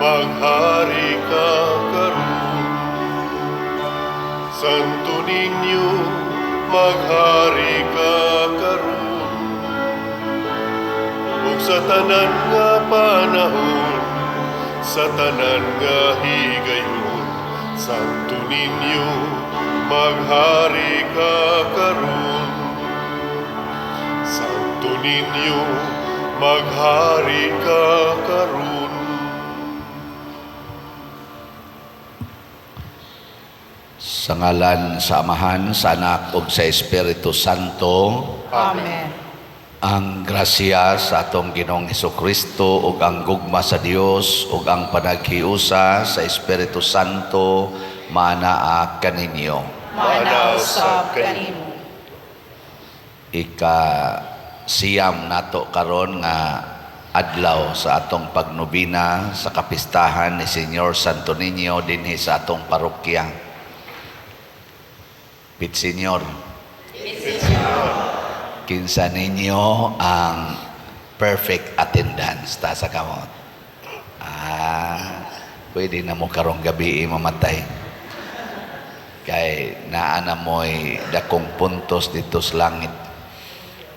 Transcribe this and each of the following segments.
Maghari ka karon. Santo Niño, maghari ka karon. Ug sa tanan nga panahon, sa tanan nga higayon, Santo Niño, maghari ka karon. Santo Niño, maghari ka karon. Sa ngalan sa Amahan, sa Anak ug sa Espiritu Santo. Amen. Ang grasya sa atong Ginoong Hesukristo ug ang gugma sa Dios ug ang panaghiusa sa Espiritu Santo maanaa kaninyo. Maanaa usab kanimo. Ika 9 nato karon nga adlaw sa atong pagnobina sa kapistahan ni Señor Santo Niño dinhi sa atong parokya. Pit Señor. Kinsa ninyo ang perfect attendance? Taas sa kamot. Ah, pwede na mo karong gabi mamatay. Kay naa na mo'y dakong puntos dito sa langit.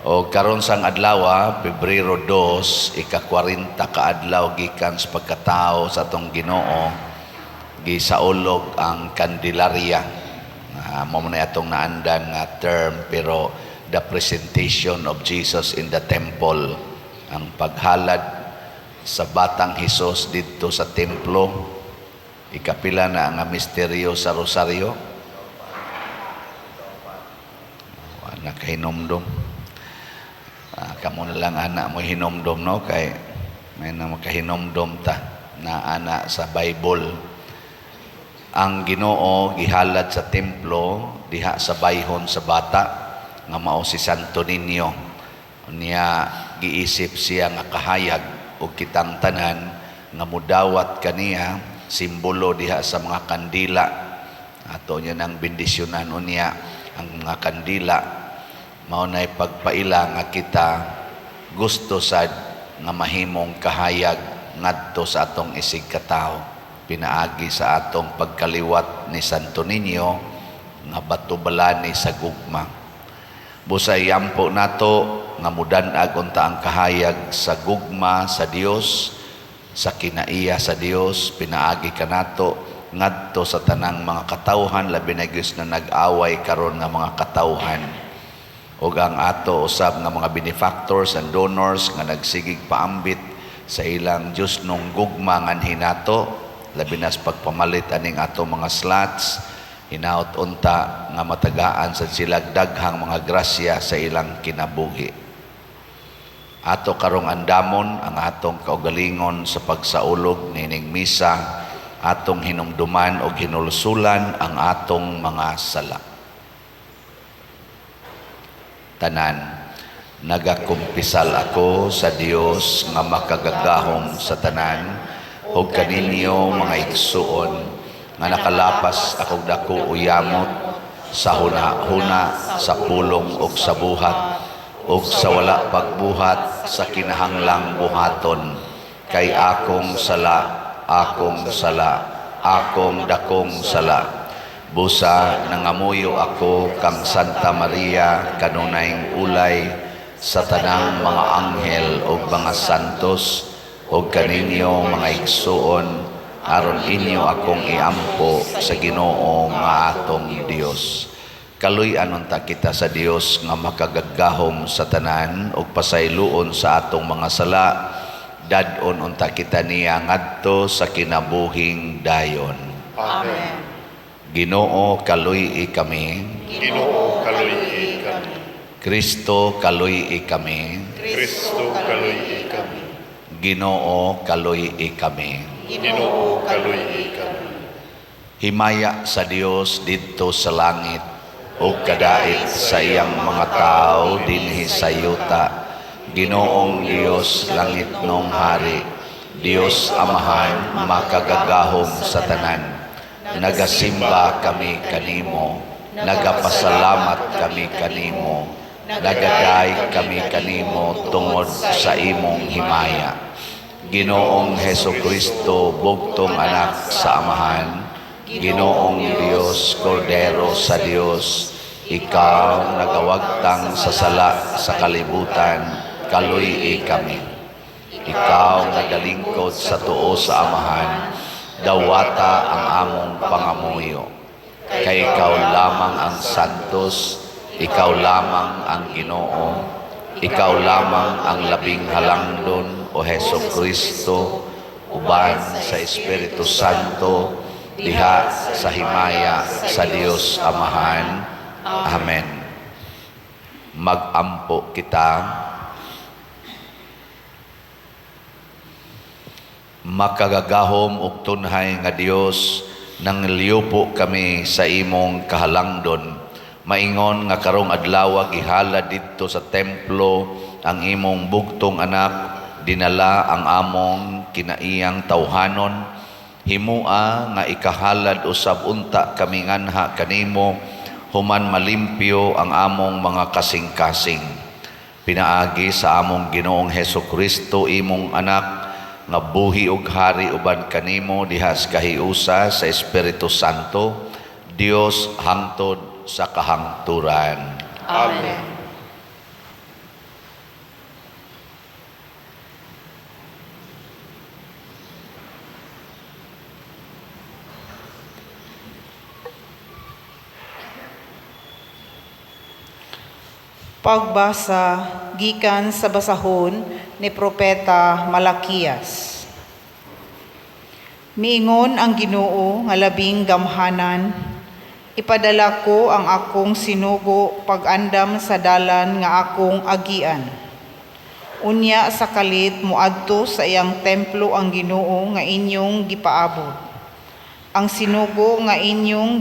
O karon sang adlaw, Pebrero 2, ika-40 ka adlaw gikan sa pagkatao sa atong Ginoo, gisaulog ang Candelaria. Mao man atong naandan nga term, pero the presentation of Jesus in the temple, ang paghalad sa batang Hesus didto sa templo. Ikapila na nga misteryo sa Rosaryo? Wala kahinomdom. Ah, kamo na lang ana mo hinomdom, no, kay may na makahinomdom ta na ana sa Bible. Ang Ginoo gihalad sa templo diha sa bayhon sa bata nga mao si Santo Niño. Unya giisip siya nga kahayag ug kitang tanan nga mudawat kaniya, simbolo diha sa mga kandila. Ato niya nang bendisyonan unya ang mga kandila, mao nay pagpaila nga kita gusto sad nga mahimong kahayag ngadto sa atong isig katawo pinaagi sa atong pagkaliwat ni Santo Niño nga batubalani sa gugma. Busay yampo nato nga mudan-ag unta ang kahayag sa gugma sa Dios, sa kinaiya sa Dios, pinaagi kanato ngadto sa tanang mga katawhan, labi na gyud na nag-away karon nga mga katawhan. Ug ang ato usab nga mga benefactors and donors nga nagsigig paambit sa ilang Diyosnong gugma nganhi nato, labi na sa pagpamalit aning ato mga slots, hinaot unta nga matagaan sa silag daghang mga grasya sa ilang kinabuhi. Ato karong andamon ang atong kaugalingon sa pagsaulog nining misa, atong hinumduman og hinulsulan ang atong mga sala. Tanan, nagakumpisal ako sa Dios nga makagagahom sa tanan ug kaninyo, mga igsuon, nga nakalapas akog dako uyamot sa huna-huna, sa pulong ug sa buhat ug sa wala pagbuhat sa kinahanglang buhaton, kay akong sala, akong sala, akong dakong sala. Busa nangamuyo ako kang Santa Maria, kanunayng ulay, sa tanang mga anghel ug mga santos, ug kaninyo, mga igsuon, aron inyo akong iampo sa Ginoo nga atong Dios. Kaluy-an unta kita sa Dios nga makagagahom sa tanan ug pasayloon sa atong mga sala. Dad-on unta kita niya ngadto sa kinabuhing dayon. Amen. Ginoo, kaluy-i kami. Ginoo, kaluy-i kami. Kristo, kaluy-i kami. Kristo, kaluy-i kami. Ginoo, kaluy-i kami. Ginoo, kaluy-i kami. Himaya sa Dios didto sa langit ug kadait sa iyang mga tao dinhi sa yuta. Ginoong Dios, langitnong hari, Dios Amahan, makagagahom sa tanan. Nagasimba kami kanimo, nagapasalamat kami kanimo, nagaday kami kanimo tungod sa imong himaya. Ginoong Heso Kristo, bugtong anak sa Amahan, Ginoong Dios, Kordero sa Dios, ikaw nagawagtang sa sala sa kalibutan, kaluy kami. Ikaw nagalingkod sa tuo sa Amahan, dawata ang among pangamuyo. Kay ikaw lamang ang santos, ikaw lamang ang Ginoo, ikaw lamang ang labing halangdon, o Heso Kristo, uban sa Espiritu Santo, diha sa himaya sa Dios Amahan. Amen. Magampo kita. Makagagahom ug tunhay nga Dios, nangliupo kami sa imong kahalangdon. Maingon nga karong adlaw gihalad didto sa templo ang imong bugtong anak, dinala ang among kinaiyang tawhanon. Himua nga ikahalad usab unta kami nganha kanimo, human malimpyo ang among mga kasing-kasing. Pinaagi sa among Ginoong Heso Kristo, imong anak, nga buhi ug hari uban kanimo diha sa kahiusa sa Espiritu Santo, Dios hangtod sa kahangturan. Amen. Pagbasa gikan sa basahon ni Propeta Malakias. Miingon ang Ginoo nga labing gamhanan, ipadala ko ang akong sinugo pag-andam sa dalan nga akong agian. Unya sa kalit moadto sa iyang templo ang Ginoo nga inyong gipaabot. Ang sinugo nga inyong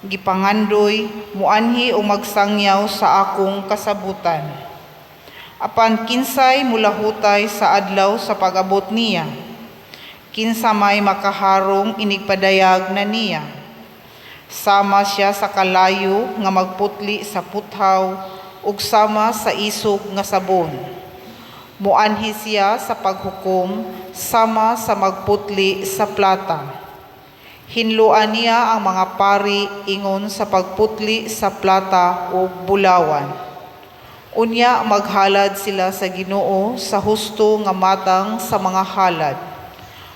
gipangandoy muanhi o magsangyaw sa akong kasabutan. Apan kinsay mulahutay sa adlaw sa pag-abot niya, kinsa may makaharong inigpadayag na niya. Sama siya sa kalayo nga magputli sa puthaw ug sama sa isog nga sabon. Muanhi siya sa paghukom sama sa magputli sa plata. Hinloan niya ang mga pari ingon sa pagputli sa plata o bulawan. Unya maghalad sila sa Ginoo sa husto nga matang sa mga halad.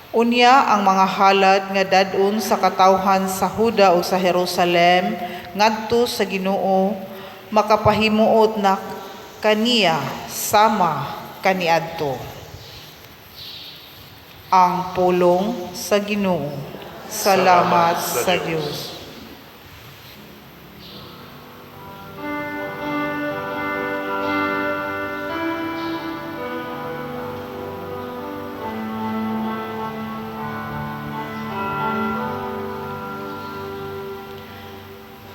Unya ang mga halad nga dad-on sa katawhan sa Huda o sa Jerusalem ngadto sa Ginoo makapahimuot na kaniya sama kaniadto. Ang pulong sa Ginoo. Salamat sa Dios.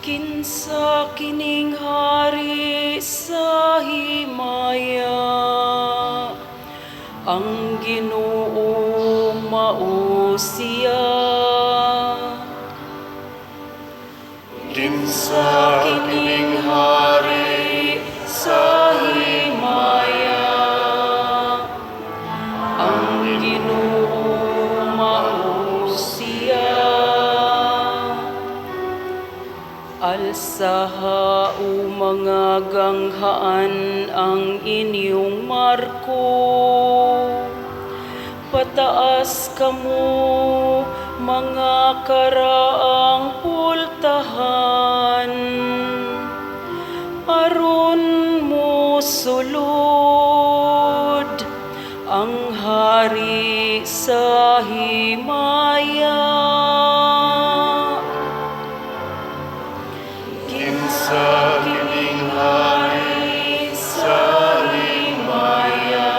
Kinsa kining hari sa himaya, ang Ginoo mao siya. Kinsa kining hari sa himaya, ang Ginoo mao siya. Alsaha o mga ganghaan ang inyong marko. Pataas kamo mga karaang pultahan. Aron mo sulod ang hari sa himaya. Kinsa kining hari sa himaya,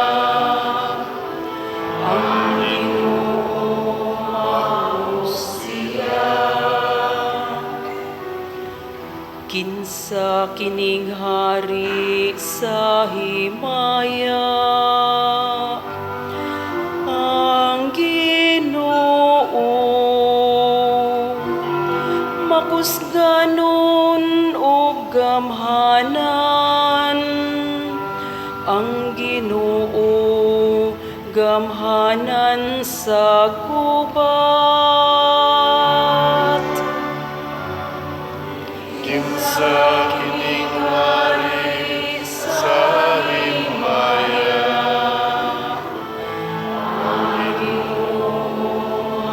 ang Ginoo mao siya. Kinsa kining hari sa himaya, ang Ginoo makusganon og gamhanan, ang Ginoo gamhanan. Gamhanan sa gubat. Kinsa kining hari sa himaya? Ang Ginoo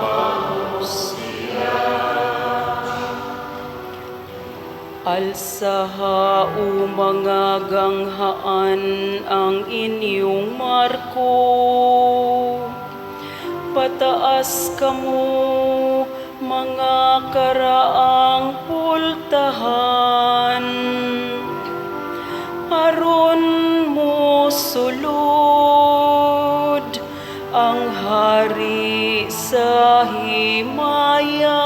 mao siya. Alsaha o mga ganghaan ang inyong marko. Pataas kamo mga karaang pultahan. Aron mo sulod ang hari sa himaya.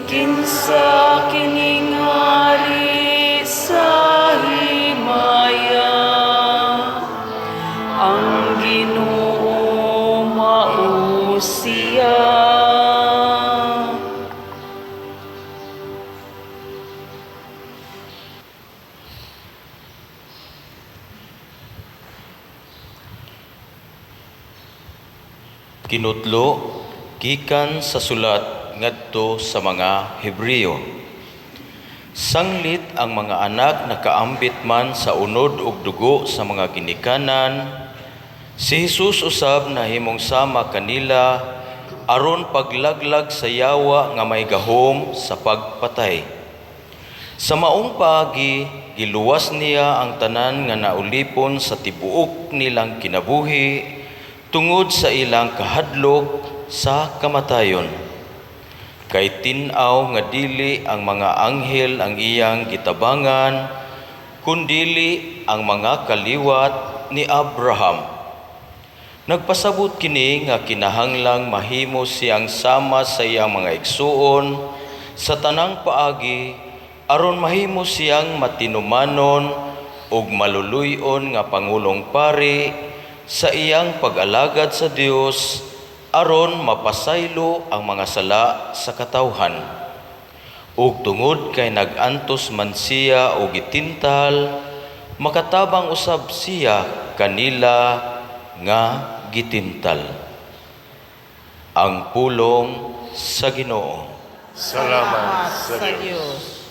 Kinsa kining hari sa himaya? Ang Ginoo mao siya. Kinutlo gikan sa sulat ngadto sa mga Hebreo. Sanglit ang mga anak nakaambit man sa unod ug dugo sa mga ginikanan, si Jesus usab nahimong sama kanila aron paglaglag sa yawa nga may gahom sa pagpatay. Sa maong paagi, giluwas niya ang tanan nga naulipon sa tibuok nilang kinabuhi tungod sa ilang kahadlok sa kamatayon. Kay tin-aw nga dili ang mga anghel ang iyang gitabangan, kundili ang mga kaliwat ni Abraham. Nagpasabot kini nga kinahanglang mahimo siyang sama sa iyang mga igsuon sa tanang paagi aron mahimo siyang matinumanon ug maluluy-on nga pangulong pari sa iyang pag-alagad sa Dios aron mapasaylo ang mga sala sa katawhan. Ug tungod kay nag-antos man siya og gitintal, makatabang usab siya kanila nga gitintal. Ang pulong sa Ginoo. Salamat sa Dios.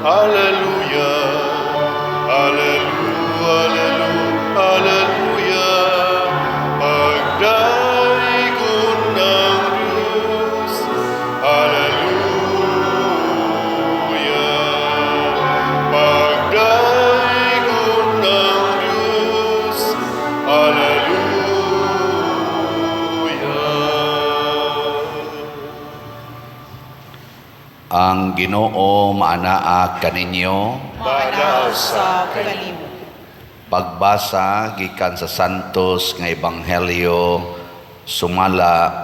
Alleluia, alleluia, alleluia, alleluia, alleluia. Pagdaigon ng Diyos. Alleluia. Pagdaigon ng Diyos. Alleluia. Ang Ginoo maanaa kaninyo. Maanaa sa kanimo. Pagbasa gikan sa Santos nga Ebanghelyo sumala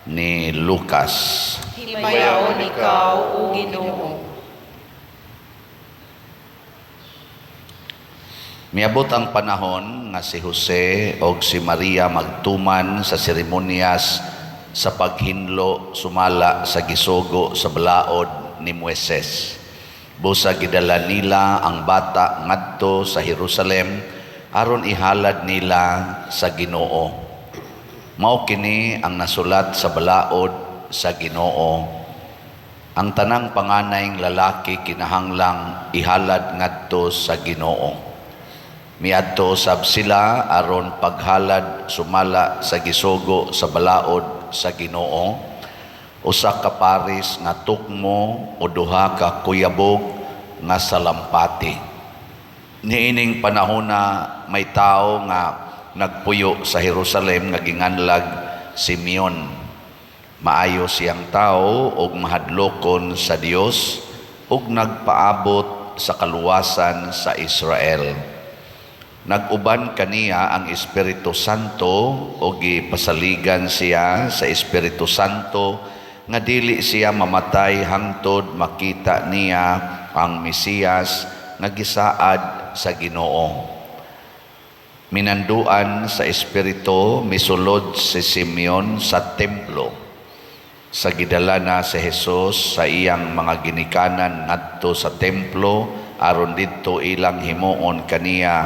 ni Lucas. Himayaon ikaw, o Ginoo. Miabot ang panahon nga si Jose og si Maria magtuman sa seremonyas sa paghinlo sumala sa gisugo sa balaod ni Moises. Busa gidala nila ang bata ngadto sa Jerusalem aron ihalad nila sa Ginoo. Mao kini ang nasulat sa balaod sa Ginoo. Ang tanang panganayng lalaki kinahanglang ihalad ngadto sa Ginoo. Miadto sab sila aron paghalad sumala sa gisugo sa balaod sa Ginoo. Usa ka paris nga tukmo o duha ka kuyabog nga salampati. Niining panahona may tawo nga nagpuyo sa Jerusalem nga ginganlag Simeon. Maayo siyang tao og mahadlokon sa Dios ug nagpaabot sa kaluwasan sa Israel. Nag-uban kaniya ang Espiritu Santo o gipasaligan siya sa Espiritu Santo nga dili siya mamatay hangtod makita niya ang Mesiyas nga gisaad sa Ginoo. Minanduan sa Espiritu, misulod si Simeon sa templo. Sa gidala na si Jesus sa iyang mga ginikanan ngadto sa templo aron didto ilang himuon kaniya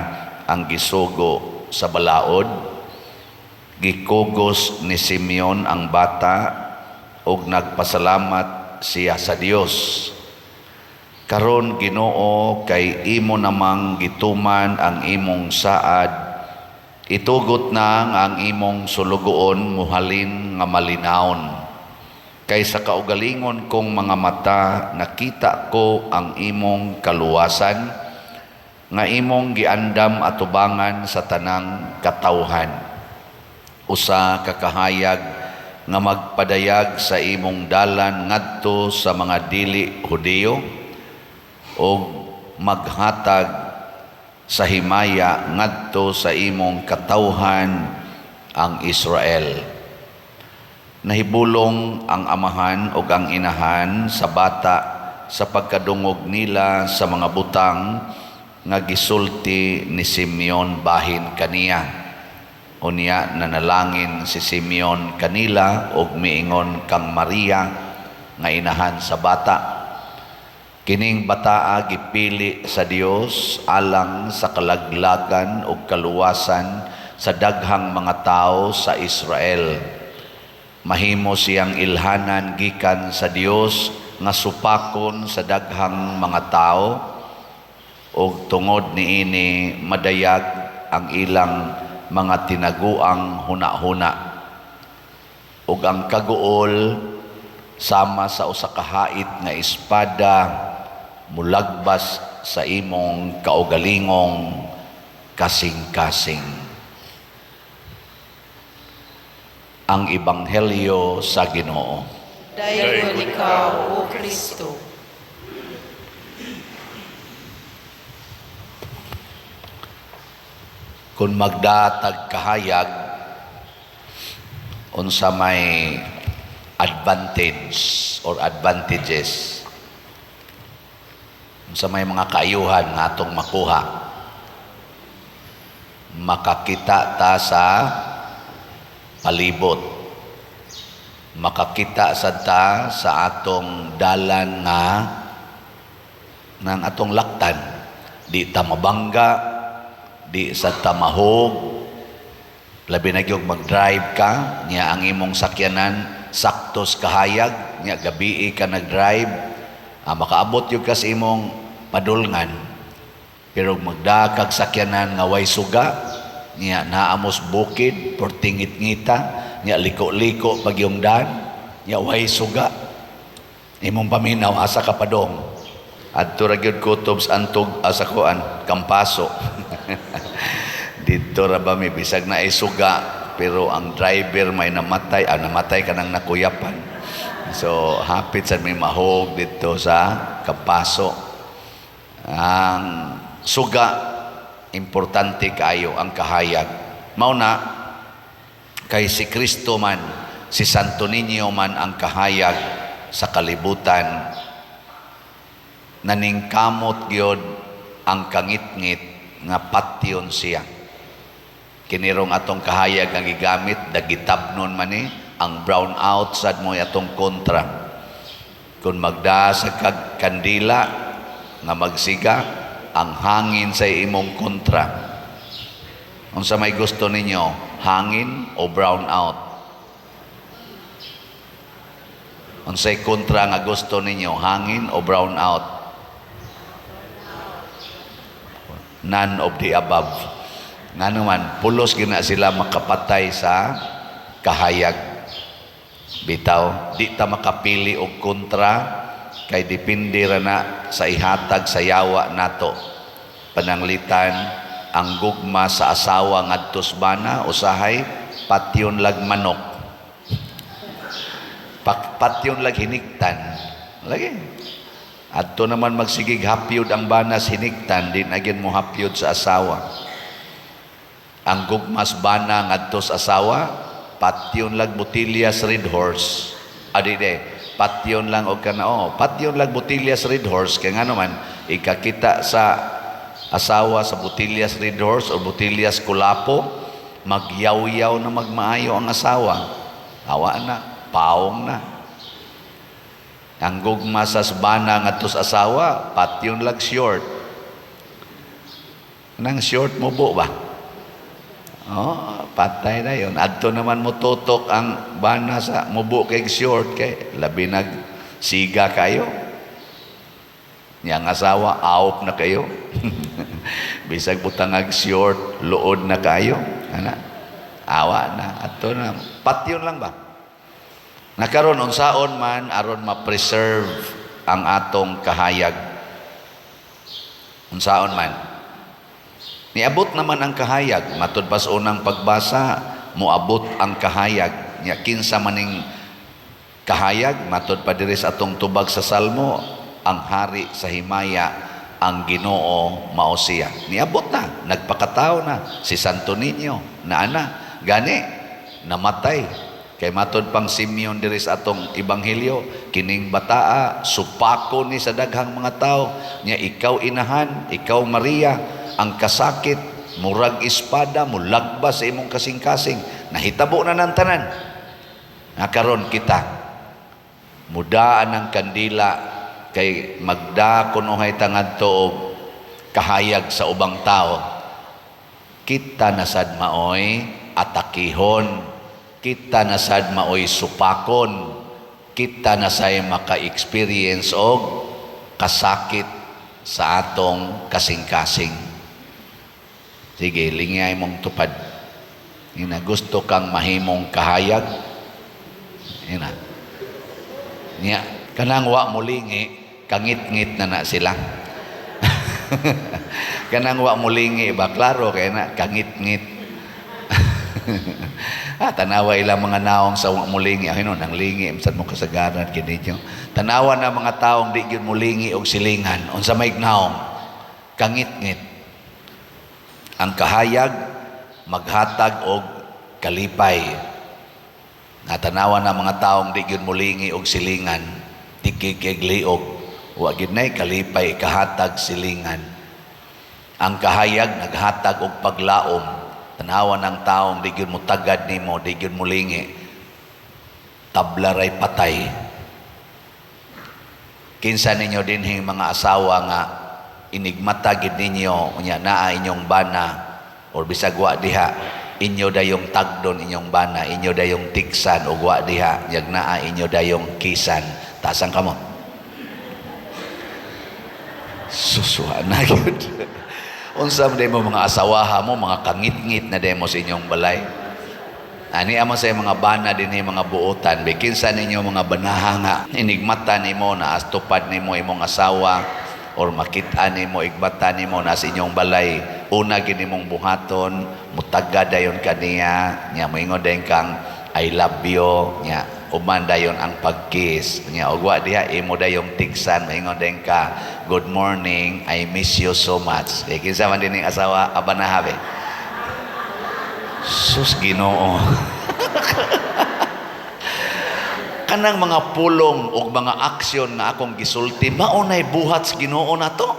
ang gisugo sa balaod, gikugos ni Simeon ang bata ug nagpasalamat siya sa Dios. Karon, Ginoo, kay imo namang gituman ang imong saad, itugot na nga ang imong sulugoon muhalin nga malinawon. Kay sa kaugalingon kong mga mata nakita ko ang imong kaluwasan nga imong giandam atubangan sa tanang katawhan. Usa ka kahayag nga magpadayag sa imong dalan ngadto sa mga dili Hudiyo ug maghatag sa himaya ngadto sa imong katawhan ang Israel. Nahibulong ang amahan ug ang inahan sa bata sa pagkadungog nila sa mga butang nga gisulti ni Simeon bahin kaniya. Unya nanalangin si Simeon kanila ug miingon kang Maria nga inahan sa bata: "Kining bataa gipili sa Dios alang sa kalaglagan ug kaluwasan sa daghang mga tawo sa Israel. Mahimo siyang ilhanan gikan sa Dios nga supakon sa daghang mga tawo ug tungod niini madayag ang ilang mga tinaguang hunahuna. Ug ang kaguol sama sa usa ka hait nga espada mulagbas sa imong kaugalingong kasing-kasing." Ang Ebanghelyo sa Ginoo. Daygon ikaw, O Kristo. Kung magdatag kahayag, unsa may advantage or advantages, unsa may mga kaayuhan nga atong makuha? Makakita ta sa palibot, makakita sad ta sa atong dalan nga ng atong laktan, di ta mabangga, di sa ta mahog. Labi na gyud mag-drive ka niya, ang imong sakyanan saktos kahayag niya, gabii ka nag-drive, makaabot gyud ka sa imong padulngan. Pero magdakag sakyanan nga way suga niya, naamos bukid, portingit-ngita niya, liko-liko pag yung daan niya, way suga, imong paminaw asa ka padong. Adto ra gyud kutob sa antog asa kuan Kampaso. Didto ra ba mi, bisag na ay suga, pero ang driver may namatay, namatay kanang nakuyapan. So hapit sad may mahog didto sa Kampaso. Ang suga, importante kaayo ang kahayag. Mao na kay si Kristo man, si Santo Niño man ang kahayag sa kalibutan, naningkamot gyud ang kangitngit nga patyon siya. Kinirong atong kahayag ang gigamit, dagitabnon man ni, ang brown out sad mo atong kontra. Kung magdasa kag kandila nga magsiga, ang hangin sa imong kontra. Unsa may gusto ninyo, hangin o brown out? Unsay kontra nga gusto ninyo, hangin o brown out? None of the above. Nga naman, pulos gina sila makapatay sa kahayag. Bitaw, di ta makapili og kontra kay depende ra na sa ihatag sa yawa nato. Pananglitan, ang gugma sa asawa ngadto sa bana usahay patyon lag manok. Patyon lag hiniktan. Lagi. Adto naman magsigig hapyod ang banas hiniktan, di na gyud mo hapyod sa asawa. Ang gugmas bana ngadto sa asawa, patyon lag botilya sa Red Horse. Adi de, patyon lang og kana, oh, patyon lag botilya sa Red Horse kay ngano man ikakita sa asawa sa Butilias Red Horse o Butilias Kulapo, magyaw-yaw na magmaayo ang asawa. Awa na, paong na. Ang gugma sa bana ngadto sa asawa, patyon lag short. Nang short mo bo ba? Oh, patay na yun. Adto naman mo tutok ang bana sa mubo kay short kay labi nag siga kayo. Yang asawa, awp na kayo. Bisag butangag short, luod na kayo. Ana, awa na. Adto na. Patyon lang ba? Nakaron unsaon man aron ma-preserve ang atong kahayag. Unsaon man. Niabot naman ang kahayag. Matud pas unang pagbasa, moabot ang kahayag. Nya kinsa maning kahayag, matud pa diri sa atong tubag sa Salmo, ang hari sa himaya, ang Ginoo mao siya. Niabot na, nagpakatao na si Santo Niño, naana, gani namatay. Kay matud pang Simeon diri sa atong ebanghelyo, kining bataa supako ni sa daghang mga tao nya ikaw inahan, ikaw Maria, ang kasakit murag espada mulagbas sa imong kasing-kasing. Nahitabo na ng tanan. Nakaron kita mudaan ang kandila kay magda kunuhay tangadto og kahayag sa ubang tao. Kita na sad maoy atakihon, kita na sad maoy supakon, kita na say maka-experience og kasakit sa atong kasing-kasing. Sige, lingay mong tupad. Ina, gusto kang mahimong kahayag. Ina. Niya, kanang wa mulingi, kangit-ngit na na sila. Kanang wa mulingi ba, klaro kay na, kangit-ngit. Tanawa ilang mga naong sa wa mulingi. Ay no, nang lingi, bisan mo kasagaran kini ninyo. Tanawa na mga taong di gyud mulingi og silingan. Unsa may naong? Kangit-ngit. Ang kahayag maghatag og kalipay. Natanawa na mga taong di gyud mulingi og silingan, tikig kay liog. Wa gyud nay kalipay kahatag silingan. Ang kahayag naghatag og paglaom. Tanawa ng taong di gyud mutagad nimo, di gyud mulingi. Tabla ray patay. Kinsa ninyo dinhing mga asawa nga inigmata gid ninyo unya naa inyong bana or bisag wa diha, inyo dayong tagdon inyong bana, inyo dayong tiksan ug wa diha, yag naa inyo dayong kisan. Taas ang kamot. Susuha na gyud. Unsa man mo mga asawaha mo, mga kangit-ngit na demo sa inyong balay. Ani ama sa mga bana dinhi mga buotan, bikinsa ninyo mga banaha nga inigmata nimo na astupad nimo imong asawa or makit-an nimo, igbata nimo na sa inyong balay, una gid nimong buhaton, mutaga dayon kaniya, nya moingon dayon kang I love you, nya uman dayon ang pagkiss, nya ug wa diha imo dayong tigsan, moingon dayon ka good morning, I miss you so much. Eh, kinsa man dining asawa abanaha be? Sus Ginoo. Kanang mga pulong og mga aksyon nga akong gisulti, mao nay buhat sa Ginoo nato.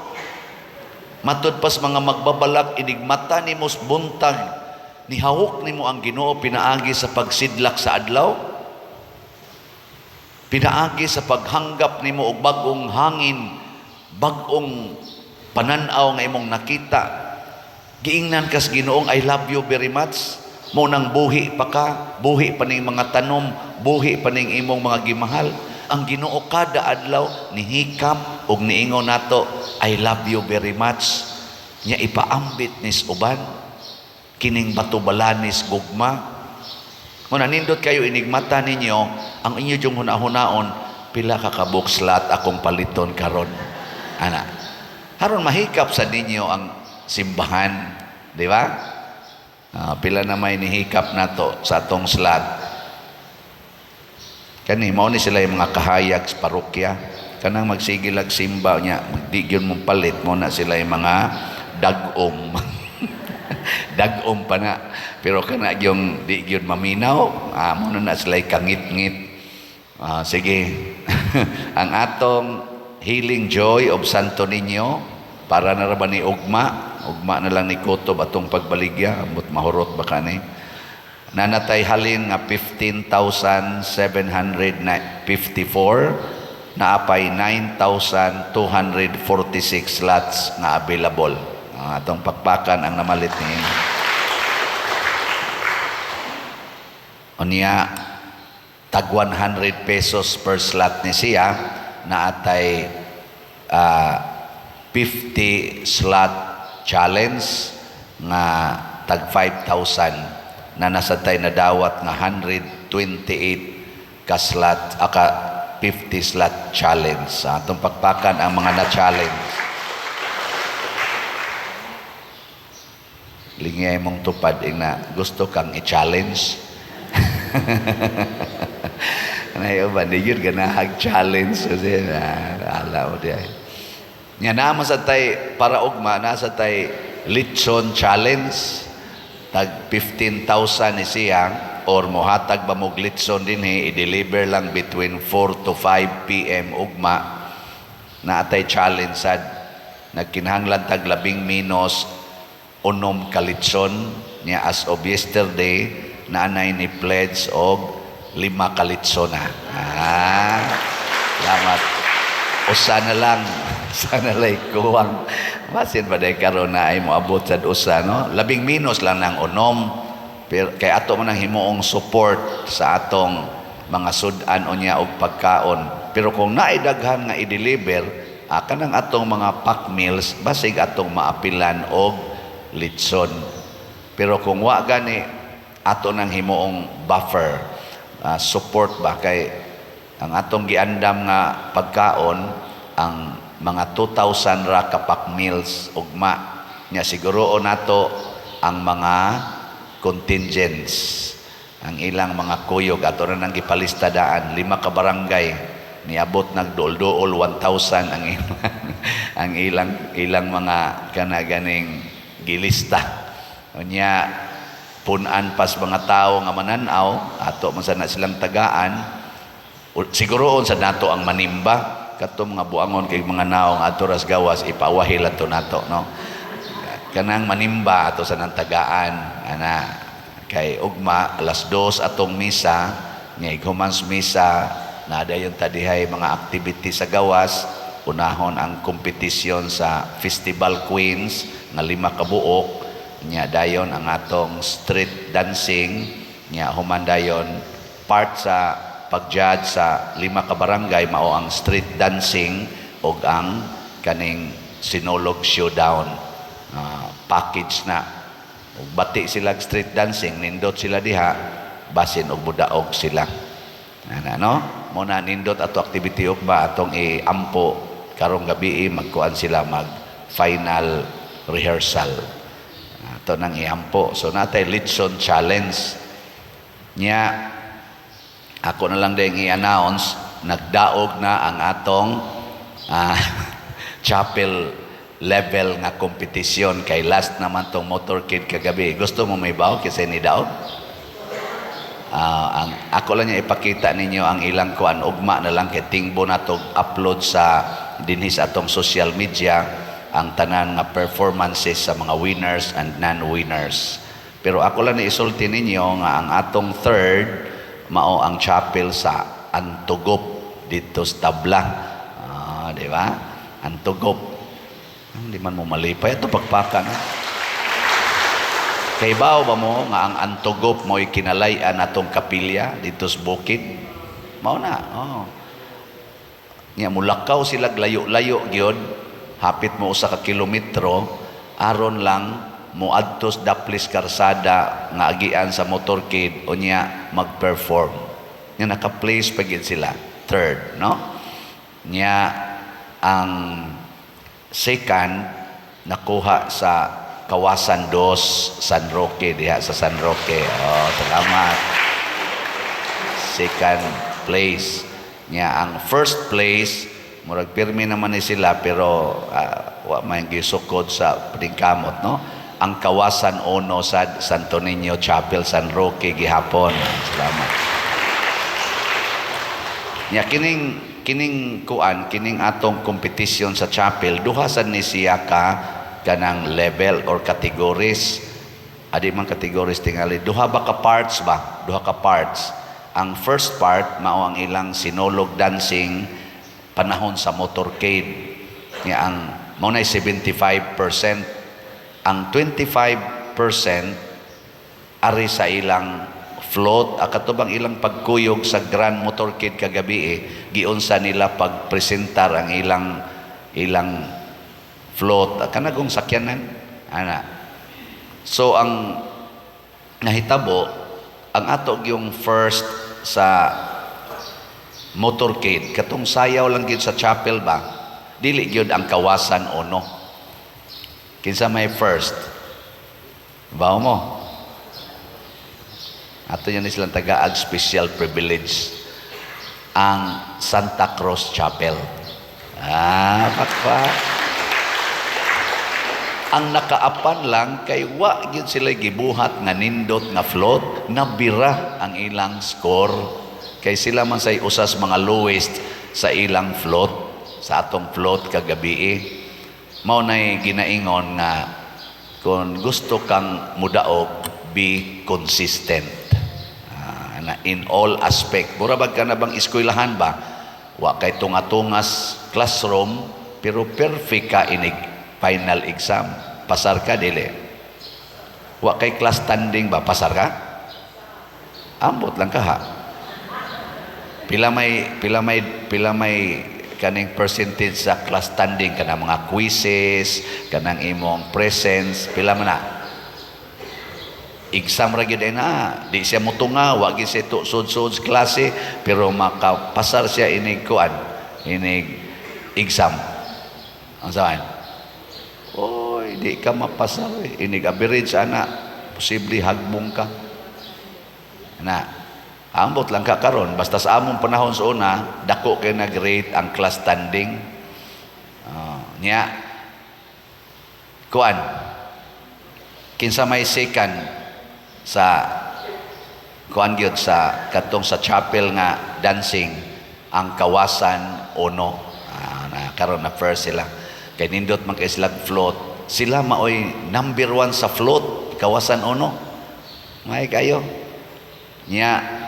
Matud pas mga magbabalak, inigmata nimo buntag, nihawok nimo ang Ginoo pinaagi sa pagsidlak sa adlaw, pinaagi sa paghanggap nimo og bag-ong hangin, bag-ong panan-aw nga imong nakita. Giingnan kas Ginoong I love you very much. Mo nang buhi pa ka, buhi pa ning mga tanom, buhi pa ning imong mga gimahal. Ang Ginoo kada adlaw nihikap og niingon nato, I love you very much. Nya ipaambit nis uban kining batubalanis gugma. Mo nindot kayo inigmata ninyo ang inyo jung hunahunaon, pila ka kabukslat akong paliton karon. Ana. Haron mahikap sa ninyo ang simbahan, di ba? Pila na may nihikap nato sa atong slat. Kani mao ni sila yung mga kahayag sa parokya. Kanang magsigilag simba nya, di gyud mong palit mo na sila yung mga dag-om. Dag-om pa na. Pero kana yung di gyud maminaw, mo na na sila kangit-ngit. Sige. Ang atong healing joy of Santo Niño, Para na ra ba ni ugma? Ugma na lang ni kutob atong pagbaligya, ambot mahurot ba kani? Nanatay halin nga 15,754, naapay 9,246 slots nga available. Atong pakpakan ang namalit ni. Unya tag 100 pesos per slot ni siya, naatay 50 slot challenge nga tag 5,000 na nasa tay nadawat nga 128 ka slot aka 50 slot challenge. Atong pakpakan ang mga na-challenge. Lingay mong tupad ina gusto kang i-challenge. Anayo ba di yun ganahag challenge kasi na ala mo di ay. Nya naman sa tay para ugma nasa tay litson challenge tag 15,000 ni siya or mohatag ba mog litson dinhi, i-deliver lang between 4 to 5 PM ugma. Na atay challenge sad nagkinahanglan tag 12 ka litson niya. As of yesterday naanay ni pledge og 5 ka litson na. Salamat. Usa na lang. Sana lay kuwang. Basin ba day karon na ay moabot sad usa, no? 11 lang nang unom. Pero kay ato man ang himuong support sa atong mga sud-an unya og pagkaon. Pero kung naay daghan nga i-deliver, kanang atong mga pack meals basig atong maapilan og litson. Pero kung wa gani, ato nang himuong buffer, support ba kay ang atong giandam nga pagkaon ang mga 2,000 ra ka pack meals ugma. Nya siguro nato ang mga contingents, ang ilang mga kuyog ato na nang gipalista daan 5 ka barangay niabot nagduol-duol 1,000 ang ilang ang ilang ilang mga kanaganing gilista. Unya punan pas mga tao nga mananaw ato man sana silang tagaan. Siguroon sa nato ang manimba kato mga buangon kay mga naong ato ras gawas ipawahil ato nato, no? Kanang manimba ato sa nang tagaan ana kay ugma alas 2 atong misa nya humans misa na dayon tadihay mga activity sa gawas. Unahon ang kompetisyon sa Festival Queens nga 5 ka buok, nya dayon ang atong street dancing, nya human dayon part sa pag-judge sa 5 ka barangay mao ang street dancing og ang kaning Sinulog Showdown package na. Og bati sila street dancing, nindot sila diha basin og budaog sila. Ana, no? Mo na nindot ato activity ug ba atong iampo karong gabi magkuan sila mag final rehearsal. Ato nang iampo. So natay litson challenge. Nya ako na lang din i-announce, nagdaog na ang atong chapel level nga kompetisyon kay last naman tong motorcade kagabi. Gusto mo may bawo kasi ni daog? Ang ako lang niya ipakita ninyo ang ilang kuan ugma na lang kay tingbo na to upload sa dinhi sa atong social media ang tanan nga performances sa mga winners and non-winners. Pero ako lang isulti ninyo nga ang atong third mao ang chapel sa Antugop dito sa Tabla. Di ba? Antugop. Hindi man mo malipay ato pagpakan. Kay bao ba mo nga ang Antugop mo'y kinalay-an atong kapilya dito sa bukid? Mao na. Oh. Nya mulakaw sila layo-layo gyud, hapit mo usa ka kilometro aron lang moadtos daplis karsada nga agian sa motorcade unya mag-perform. Nya naka-place pa gyud sila third, no? Nya ang second nakuha sa Kawasan 2 San Roque diha sa San Roque. Oh, salamat. Second place. Nya ang first place murag pirmi naman ni sila pero wa man gisukod sa paningkamot, no? Ang Kawasan 1 sa Santo Niño Chapel San Roque gihapon. Salamat. Nya kining Kining kuan, kining atong competition sa chapel, duha sad ni siya ka kanang level or categories. Adi man categories tingali, duha ba ka parts ba? Duha ka parts. Ang first part mao ang ilang Sinulog dancing panahon sa motorcade. Nga ang mao na 75%. Ang 25% ari sa ilang float, katubang ilang pagkuyog sa Grand Motorcade kagabi eh, giunsa nila pagpresentar ang ilang ilang float, kanagong sakyanan ana. So ang nahitabo, ang ato yung first sa motorcade, katong sayaw lang gyud sa chapel ba, dili gyud ang Kawasan Uno. Kinsa may first? Bao mo? Ato yan silang tagaag special privilege, ang Santa Cruz Chapel. Ah, pakpa. Ang nakaapan lang kay wa gyud sila gibuhat nga nindot nga float, nabira ang ilang score. Kay sila man say usas mga lowest sa ilang float, sa atong float kagabi eh. Mao nay ginaingon nga kung gusto kang mudaog, be consistent. Ah, na in all aspect. Mura bag ka na bang eskwelahan ba? Wa kay tunga-tungas classroom, pero perfect ka inig final exam. Pasar ka, dili? Wa kay class standing ba? Pasar ka? Ambot lang ka ha. Pila may kaning percentage sa class standing, kanang mga quizzes, kanang imong presence, pila man na? Exam ra gyud ay na. Di siya mutunga, wa gyud siya sud-sud sa klase, pero makapasar siya inig kuan, inig exam. Ang saan? Oy, di ka mapasar eh. Inig average ana, posible hagbong ka. Na, ambot lang ka karon, basta sa among panahon sa una, dako kay nag-rate ang class standing. Nya kuan, kinsa may second sa kuan gyud, sa katong sa chapel nga dancing? Ang Kawasan Uno. Ah, na karon na first sila kay nindot man kay sila float. Sila maoy number one sa float, Kawasan Uno. May kayo nya.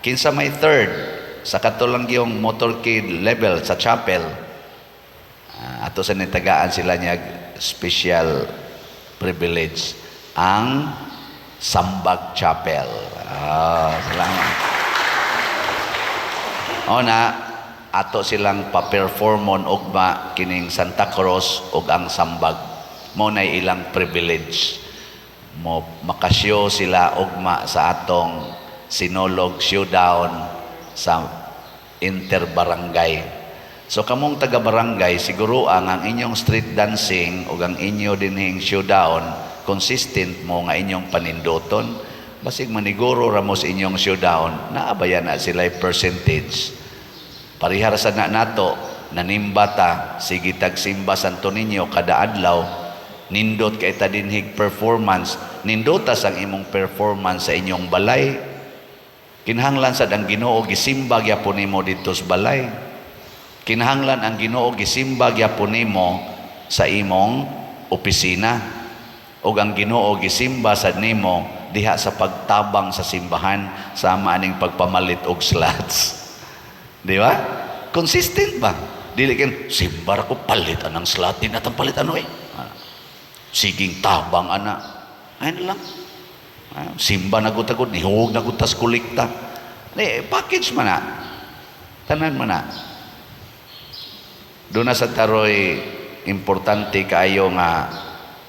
Kinsa may third sa kato lang yung motorcade level sa chapel? Ah, ato sa nitagaan sila niya special privilege, ang Sambag Chapel. Ah, salamat. O na, ato silang pa-performon ugma kining Santa Cruz ug ang Sambag. Mo na ilang privilege. Mo makasyo sila ugma sa atong Sinulog Showdown sa interbarangay. So kamong taga-barangay, siguro ang inyong street dancing ug ang inyo dinhing showdown, consistent mo nga inyong paninduton. Basig maniguro ra mo sa inyong showdown, naabaya na sila percentage. Parihara sa na nato, nanimba ta, sige tagsimba Santo Niño kada adlaw, nindot kay ta dinhig performance, nindotas ang imong performance sa inyong balay. Kinahanglan sad ang Ginoo gisimba gyapon nimo didto sa balay. Kinahanglan ang Ginoo gisimba gyapon nimo sa imong opisina. Ug ang Ginoo gisimba sad nimo diha sa pagtabang sa simbahan sama aning pagpamalit og slots. Di ba? Consistent ba? Dili kin simba ra ko, palit anang slot, di natang palit ano eh. Ah, siging tabang ana. Ayun lang. Ah, simba na gud agud, nihug na gud tas kolekta. Di, package man na. Tanan man na. Doon na sa taroy importante kaayo nga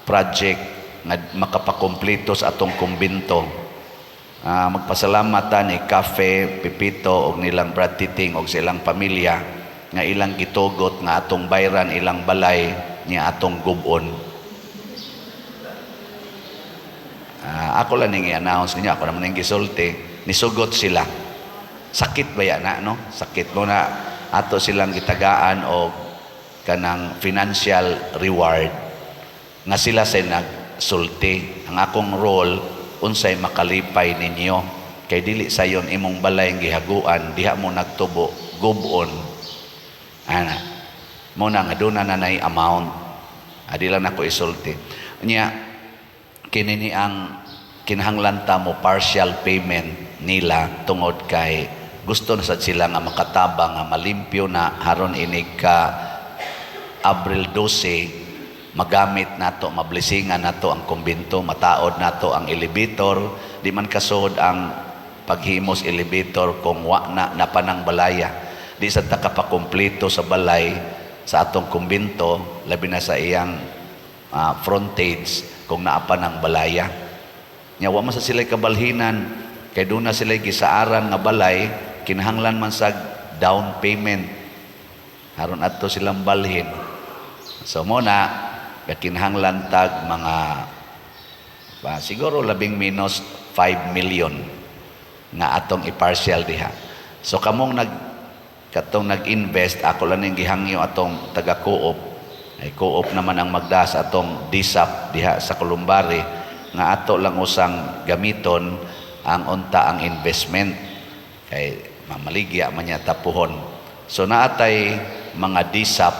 project nga makapakumpleto sa atong kumbinto. Ah, magpasalamat ta ni Cafe Pipito og nilang Brad Titing og silang pamilya nga ilang gitugot nga atong bayran ilang balay niya atong gubon. Ah, ako lang ning i-announce ninyo, ako naman ning gisulti, nisugot sila. Sakit ba yan na, no? Sakit mo na ato silang gitagaan og kanang financial reward nga sila say nagsulti. Ang akong role, unsay makalipay ninyo kay dili sayon imong balay ang gihaguan, diha mo nagtubo, gubon. Ana. Mo na nga duna na nay amount. Adi lang nako isulti. Nya kini ni ang kinahanglan ta mo partial payment nila tungod kay gusto na sad sila nga makatabang nga malimpyo na haron inig ka Abril 12 magamit nato, mablesingan nato ang kumbento, mataod nato ang elevator. Di man kasod ang paghimos elevator kung wa na napanang balaya. Di sa ta kapakumpleto sa balay sa atong kumbento, labi na sa iyang frontage, kung naa pa ng balaya. Nya wa man sa sila kabalhinan kay doon na sila gisaaran nga balay, kinahanglan man sa down payment haron adto silang balhin. So mo na kinahanglan tag mga pa, siguro labing minus 5 million nga atong i-partial diha. So kamong nag katong nag-invest, ako lang ning gihangyo atong taga co-op, ay co-op naman ang magdas atong DSAP diha sa Columbari, nga ato lang usang gamiton ang unta ang investment kay mamaligya man niya tapuhon. So naatay mga DSAP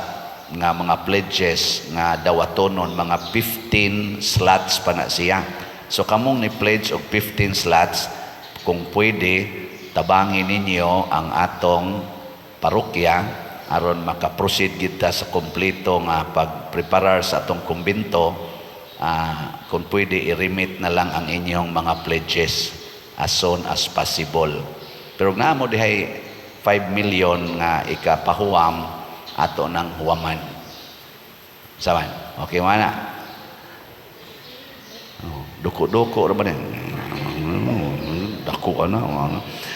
nga mga pledges nga dawatonon, mga 15 slots pa na siya. So kamong ni pledge og 15 slots, kung pwede tabangin ninyo ang atong parokya aron makaproceed kita sa kompleto nga pagpreparar sa atong kumbento. Kung pwede i-remit na lang ang inyong mga pledges as soon as possible. Pero nga mo dihay 5 million nga ikapahuwam, ato nang huwaman. Saman, okay man na? Oh, duko-duko ra ba ni? Dako ana.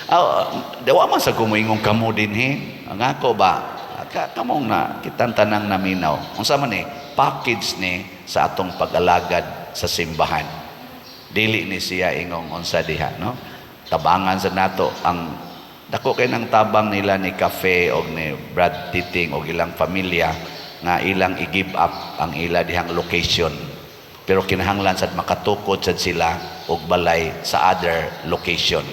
Ah, dawa man sa kumuingong kamo dinhi. Ang ako ba ka, kamong na kitang tanang naminaw. Unsa man ni package ni sa atong pag-alagad sa simbahan. Dili ni siya ingong unsa diha, no? Tabangan sa nato ang dako kay nang tabang nila ni Cafe og ni Brad Titing og ilang pamilya nga ilang i-give up ang ila dihang location. Pero kinahanglan sad makatukod sad sila og balay sa other location.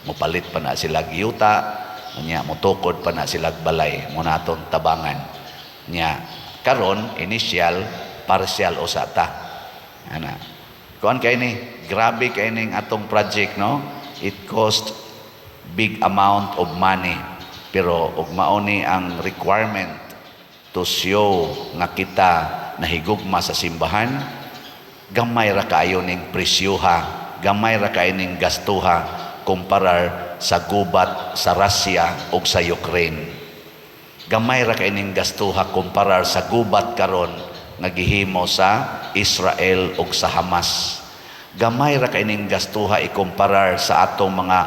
Mopalit pa na sila yuta, nya motukod pa na sila balay mo natong tabangan. Nya karon initial partial usa ta. Ana. Kuan kay ni, grabe kay ning atong project, no? It cost big amount of money. Pero ug mao ni ang requirement to show nga kita nahigugma sa simbahan, gamay ra kaayo ning presyuha, gamay ra kaayo ning gastuha kumparar sa gubat sa Russia ug sa Ukraine. Gamay ra kay ning gastuha kumparar sa gubat karon nga gihimo sa Israel ug sa Hamas. Gamay ra kay ning gastuha ikumparar sa atong mga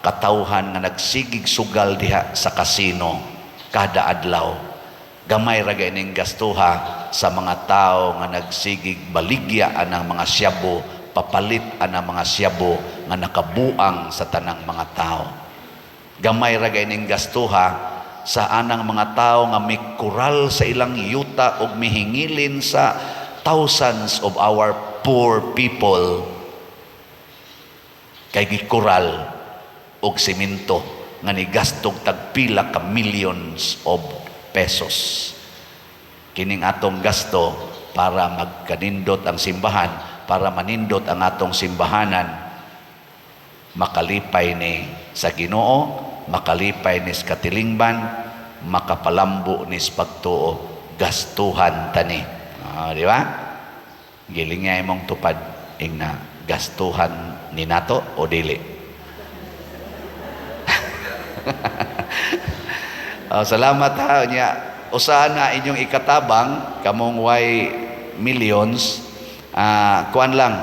katawhan nga nagsigig sugal diha sa kasino kada adlaw. Gamay ra kay ning gastuha sa mga tao nga nagsigig baligya anang mga syabo, papalit anang mga syabo nga nakabuang sa tanang mga tao. Gamay ra kay ning gastuha sa anang mga tao nga mikural sa ilang yuta ug mihingilin sa thousands of our poor people kay gikural og semento nga nigastog tagpila ka millions of pesos. Kining atong gasto para magkanindot ang simbahan, para manindot ang atong simbahanan, makalipay ni sa Ginoo, makalipay ni sa katilingban, makapalambo ni sa pagtuo, gastuhan tani. Ah, di ba? Giling nga imong tupad ing na gastuhan ni nato o dili. Oh, salamat ha nya. Usaha na inyong ikatabang kamong way millions, kuan lang,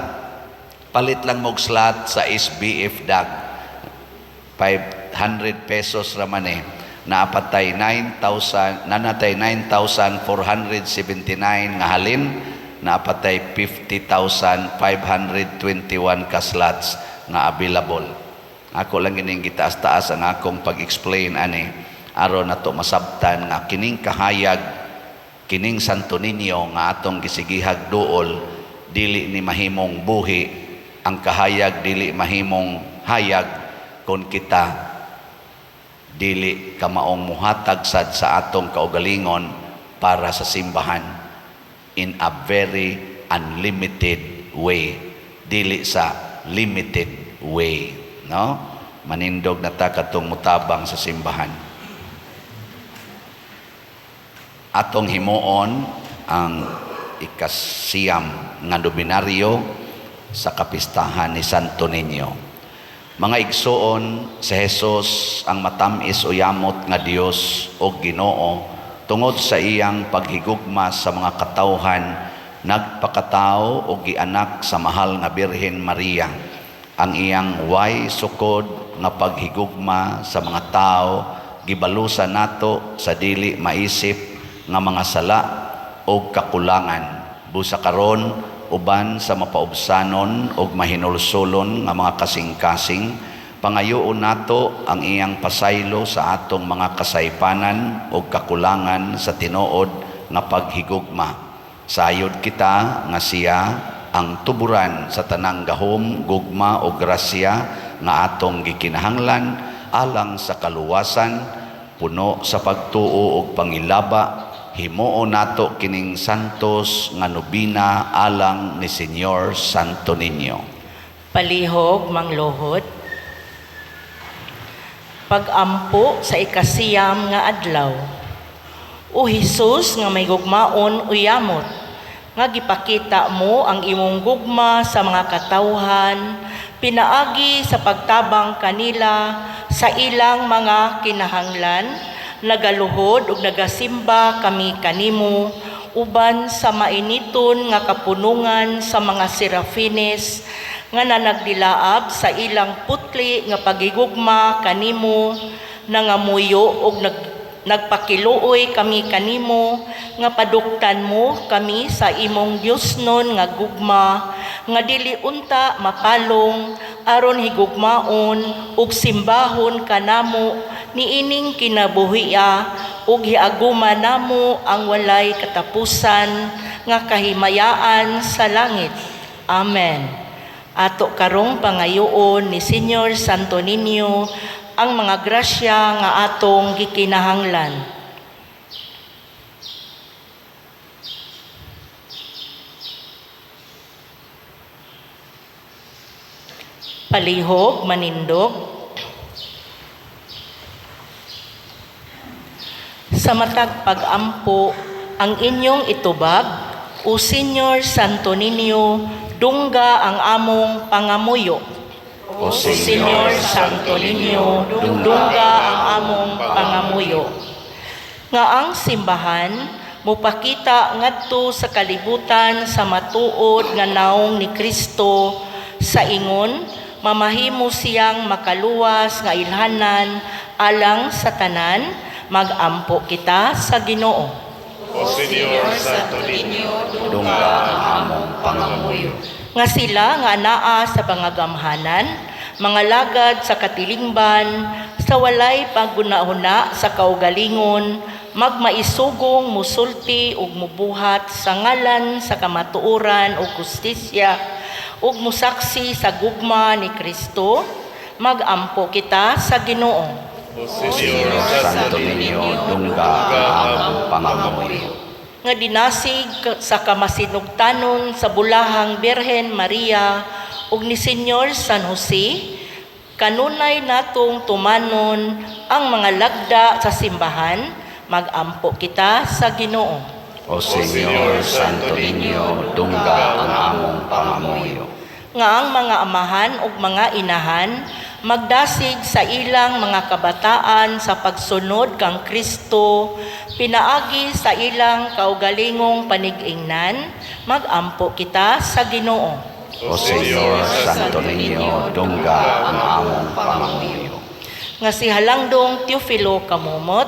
palit lang mog slot sa SBF DAG, 500 pesos raman eh. Naapatay 9,000, nanatay 9,479 nga halin, naapatay 50,521 ka slots nga available. Ako lang gining gitaas-taas ang akong pag-explain ani aron nato masabtan nga kining kahayag, kining Santo Niño nga atong gisigihag duol, dili ni mahimong buhi ang kahayag, dili mahimong hayag kung kita Dili kamaong muhatag sad sa atong kaugalingon para sa simbahan in a very unlimited way, dili sa limited way, no? Manindog na ta katong mutabang sa simbahan. Atong himuon ang 9 nga nobinaryo sa kapistahan ni Santo Niño. Mga igsuon, si Jesus ang matamis o yamot nga Dios o Ginoo, tungod sa iyang paghigugma sa mga katawhan, nagpakatao o gianak sa mahal nga Birhen Maria. Ang iyang way sukod nga paghigugma sa mga tao gibalusan nato sa dili maisip nga mga sala o kakulangan. Busa karon, uban sa mapaubsanon og mahinulsolon nga mga kasing-kasing, pangayoon nato ang iyang pasaylo sa atong mga kasaypanan og kakulangan sa tinuod nga paghigugma. Sayod kita nga siya ang tuburan sa tanang gahom, gugma o grasya nga atong gikinahanglan alang sa kaluwasan, puno sa pagtuo og pangilaba. Himuon nato kining santos nga nobina alang ni Señor Santo Niño. Palihog mangluhod. Pag-ampo sa 9 nga adlaw. O Hesus nga may gugmaon uyamot, nga gipakita mo ang imong gugma sa mga katawhan pinaagi sa pagtabang kanila sa ilang mga kinahanglan, nagaluhod ug nagasimba kami kanimo uban sa mainiton nga kapunungan sa mga serafines nga nanagdilaab sa ilang putli nga pagigugma kanimo, nangamuyo og nagpakiluoy kami kanimo nga paduktan mo kami sa imong Diosnon nga gugma nga dili unta mapalong aron higugmaon ug simbahon kanamo niining kinabuhia ug hiaguma namo ang walay katapusan nga kahimayaan sa langit. Amen. Ato karong pangayoon ni Señor Santo Niño ang mga grasya nga atong gikinahanglan. Palihog, manindog. Sa matag pag-ampo, ang inyong itubag, O Señor Santo Niño, dungga ang among pangamuyo. O Señor Santo Niño, dungga ang among pangamuyo. Nga ang simbahan mupakita ngadto sa kalibutan sa matuod nga naong ni Kristo sa ingon mamahimo siyang makaluwas nga ilhanan alang sa tanan, magampo kita sa Ginoo. O Señor Santo Niño, dungga ang among pangamuyo. Nga sila nga anaa sa pangagamhanan, mga lagad sa katilingban, sa walay paggunahuna sa kaugalingon, magmaisugong musulti ug mubuhat sa ngalan sa kamatuoran ug hustisya, ug musaksi sa gugma ni Kristo, magampo kita sa Ginoo. O Señor Santo Niño, dungga ang among pangamuyo. Nga dinasig sa kamasinugtanon sa bulahang Birhen Maria ug ni Señor San Jose, kanunay natong tumanon ang mga lagda sa simbahan, magampo kita sa Ginoo. O Señor Santo Niño, dungga ang among pangamuyo. Nga ang mga amahan ug mga inahan magdasig sa ilang mga kabataan sa pagsunod kang Kristo, pinaagi sa ilang kaugalingong panig-ingnan, magampo kita sa Ginoo. O Señor Santo Niño, dungga ang among pangamuyo. Nga si Halangdong Teofilo Camomot,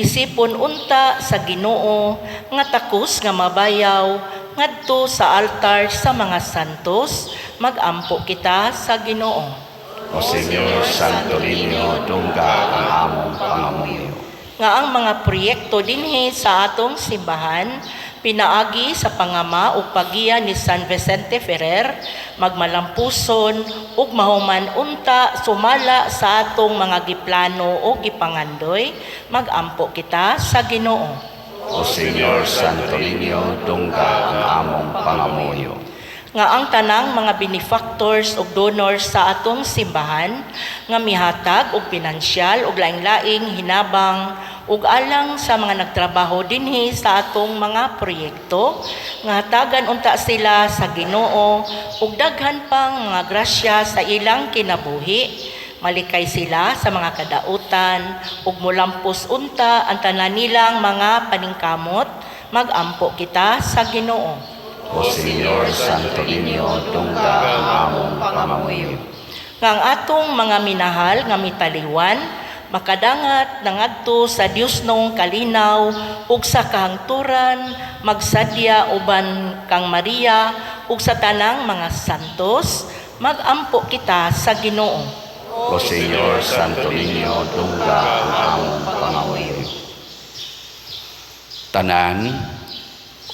isipon unta sa Ginoo nga takos nga mabayaw ngadto sa altar sa mga santos, magampo kita sa Ginoo. O Señor Santo Niño, dungga ang among pangamuyo. Nga ang mga proyekto dinhi sa atong simbahan Pinaagi sa pangama ug pagiya ni San Vicente Ferrer, magmalampuson ug mahuman unta sumala sa atong mga giplano o gipangandoy, magampo kita sa Ginoo. O Señor Santo Niño, dungga ang among pangamuyo. Nga ang tanang mga benefactors ug donors sa atong simbahan nga mihatag og pinansyal ug laing-laing hinabang ug alang sa mga nagtrabaho dinhi sa atong mga proyekto, nga hatagan unta sila sa Ginoo ug daghan pang mga grasya sa ilang kinabuhi, malikay sila sa mga kadautan ug molampos unta ang tanan nilang mga paningkamot, magampo kita sa Ginoo. O Señor Santo Niño, dungga ang among pangamuyo. Nga ang atong mga minahal nga mitaliwan makadangat nangadto sa Diosnong kalinaw ug sa kahangturan magsadya uban kang Maria ug sa tanang mga santos, magampo kita sa Ginoo. O Señor Santo Niño, dungga ang among pangamuyo. Tanan,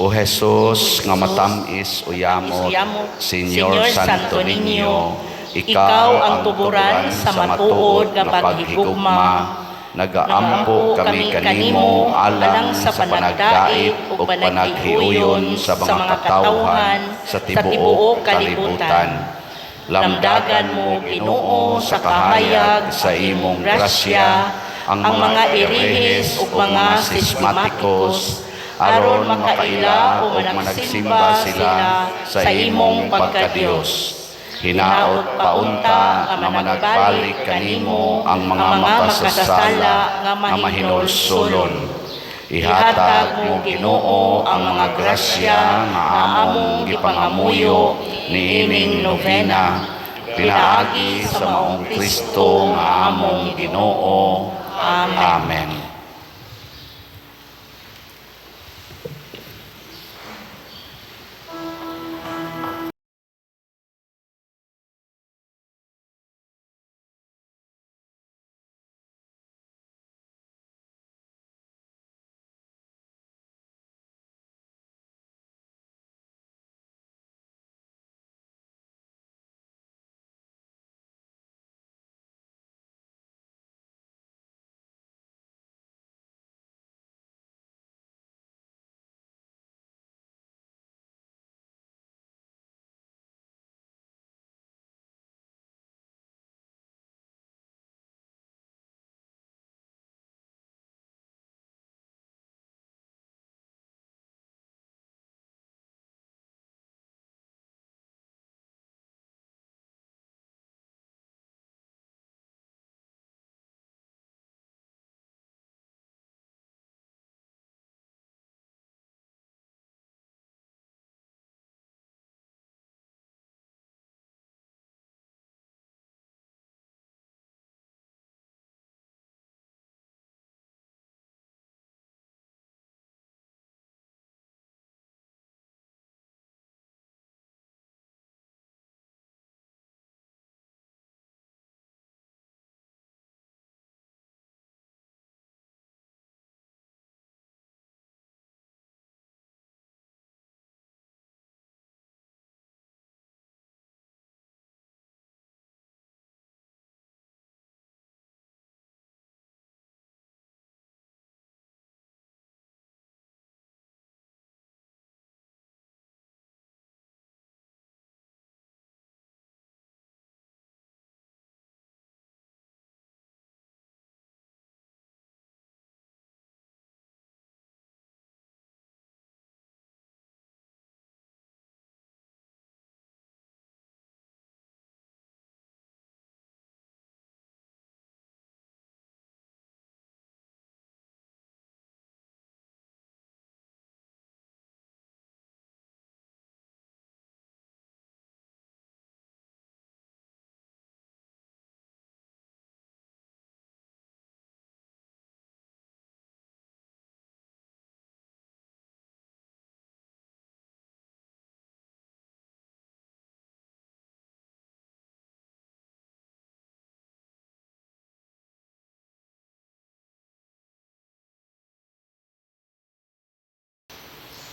O Jesus nga matamis o yamot, Señor Santo Niño, ikaw ang tuburan sa matuod nga paghigugma. Nagaampo kami kanimo alang sa panagdait ug panaghiuyon sa mga katawhan sa tibuok kalibutan. Lamdagan mo, Ginoo, sa kahayag sa imong grasya ang mga erehes ug mga schismatikos, aron makaila o managsimba sila sa imong pagkadiyos. Hinaot paunta nga managbalik kanimo ang mga makasasala nga mahinulsulon. Ihatag mo, Ginoo, ang mga grasya nga among gipangamuyo niining novena, pinaagi sa maong Kristo nga among Ginoo. Amen. Amen.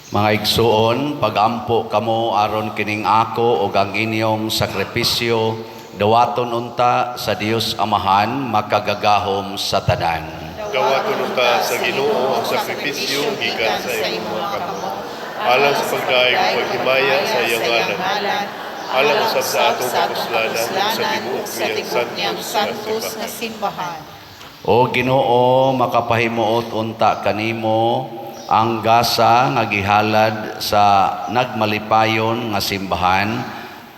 Mga igsuon, pagampo kamo aron kining ako ug ang inyong sakripisyo dawaton unta sa Dios Amahan makagagahom sa tanan. Dawaton unta sa Ginoo ang sakripisyo gikan sa imong mga kamot. Alang sa pagdaig ug paghimaya sa iyang ngalan. Alang usab sa atong kapuslanan ug sa tibuok niyang santos nga nga simbahan. Simbahan. O Ginoo, makapahimuot unta kanimo ang gasa nga gihalad sa nagmalipayon nga simbahan,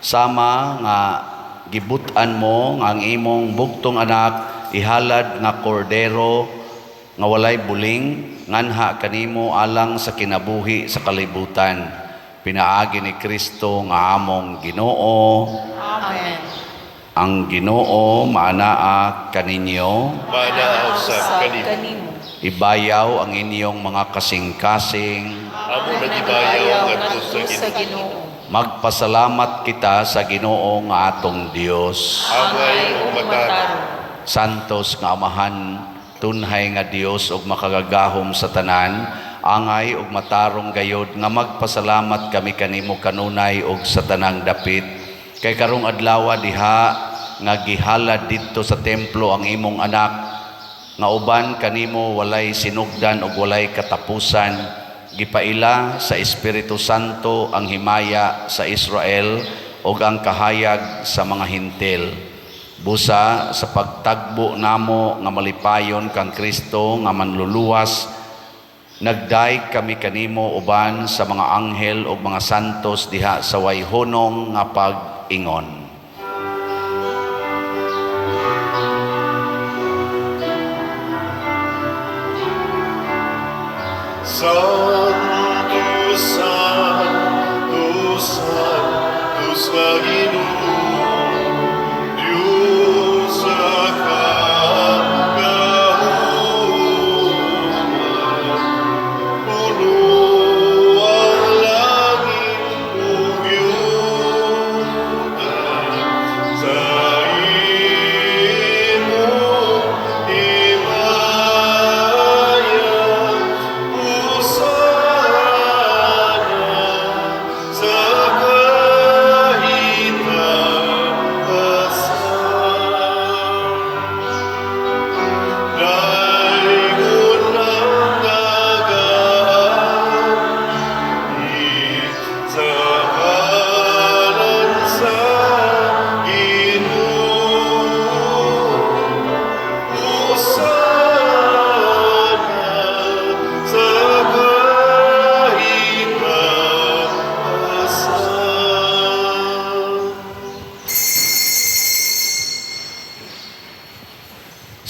sama nga gibut-an mo nga ang imong bugtong anak ihalad nga kordero nga walay buling nganha kanimo alang sa kinabuhi sa kalibutan, pinaagi ni Kristo nga among Ginoo. Amen. Ang Ginoo maanaa kaninyo. Maanaa usab kanimo. Ibayaw ang inyong mga kasing-kasing. Amo na gibayaw ngadto sa Ginoo. Magpasalamat kita sa Ginoo nga atong Dios. Angay ug matarong. Santos nga Amahan, tunhay nga Dios ug makagagahom sa tanan, angay ug matarong gayod nga magpasalamat kami kanimo kanunay ug sa tanang dapit. Kay karong adlaw diha nga gihalad didto sa templo ang imong anak, nga uban kanimo walay sinugdan ug walay katapusan, gipaila sa Espiritu Santo ang himaya sa Israel ug ang kahayag sa mga Hentil. Busa sa pagtagbo namo nga malipayon kang Kristo nga manluluwas, nagdaig kami kanimo uban sa mga anghel ug mga santos diha sa wayhunong nga pag-ingon. Santo, Santo, Santos nga Ginoo, Dios sa kagahuman. Puno ang langit ug yuta sa imong himaya. Hosana sa kahitasan. Daygon ang nagaagi sa ngalan sa Ginoo. Hosana sa kahitasan.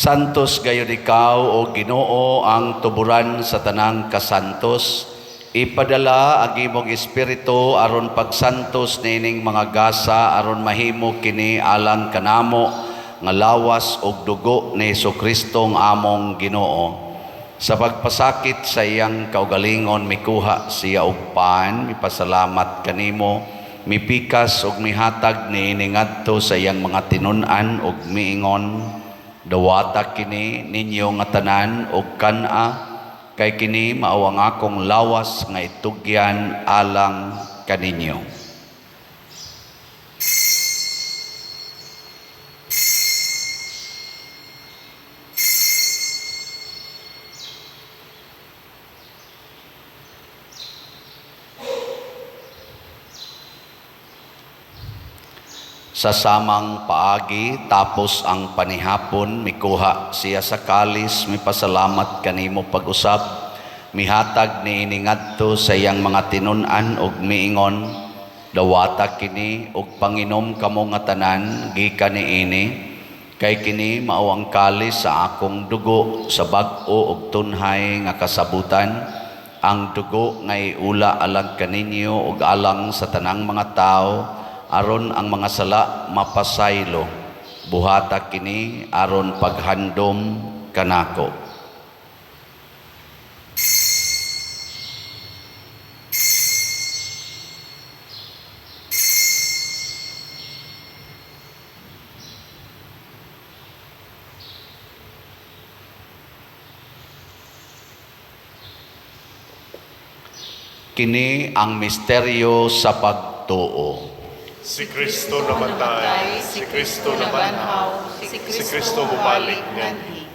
Santos gayud ikaw, o Ginoo, ang tuburan sa tanang kasantos. Ipadala ang imong espiritu aron pagsantos niining mga gasa aron mahimo kini alang kanamo nga lawas ug dugo ni Hesukristo nga among Ginoo. Sa pagpasakit sa iyang kaugalingon, mikuha siya og pan, mipasalamat kanimo, mipikas ug mihatag niini ngadto sa iyang mga tinun-an ug miingon: "Dawata kini ninyo nga tanan og kan-a, kay kini mao ang akong lawas nga itugyan alang kaninyo." Sa samang paagi, tapos ang panihapon, mikuha siya sa kalis, mipasalamat kanimo pag-usab, mihatag niini ngadto sa iyang mga tinun-an ug miingon: "Dawata kini ug panginom kamo nga tanan gikan niini, kay kini mao ang kalis sa akong dugo sa bag-o ug tunhay nga kasabutan, ang dugo nga iula alang kaninyo ug alang sa tanang mga tawo aron ang mga sala mapasaylo. Buhata kini aron paghandom kanako." Kini ang misteryo sa pagtuo. Si Kristo namatay, si Kristo nabanhaw, si Kristo mubalik nganhi.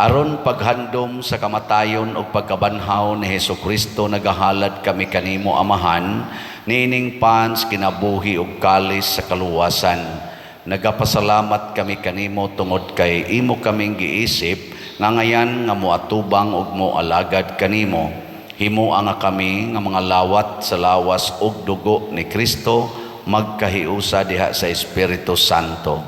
Aron paghandom sa kamatayon ug pagkabanhaw ni Hesukristo, nagahalad kami kanimo, Amahan, niining pans kinabuhi ug kalis sa kaluwasan. Nagapasalamat kami kanimo tungod kay imo kaming giisip nga ngayan nga moatubang ug moalagad kanimo. Himoa nga kami nga mga lawat sa lawas ug dugo ni Kristo magkahiusa diha sa Espiritu Santo.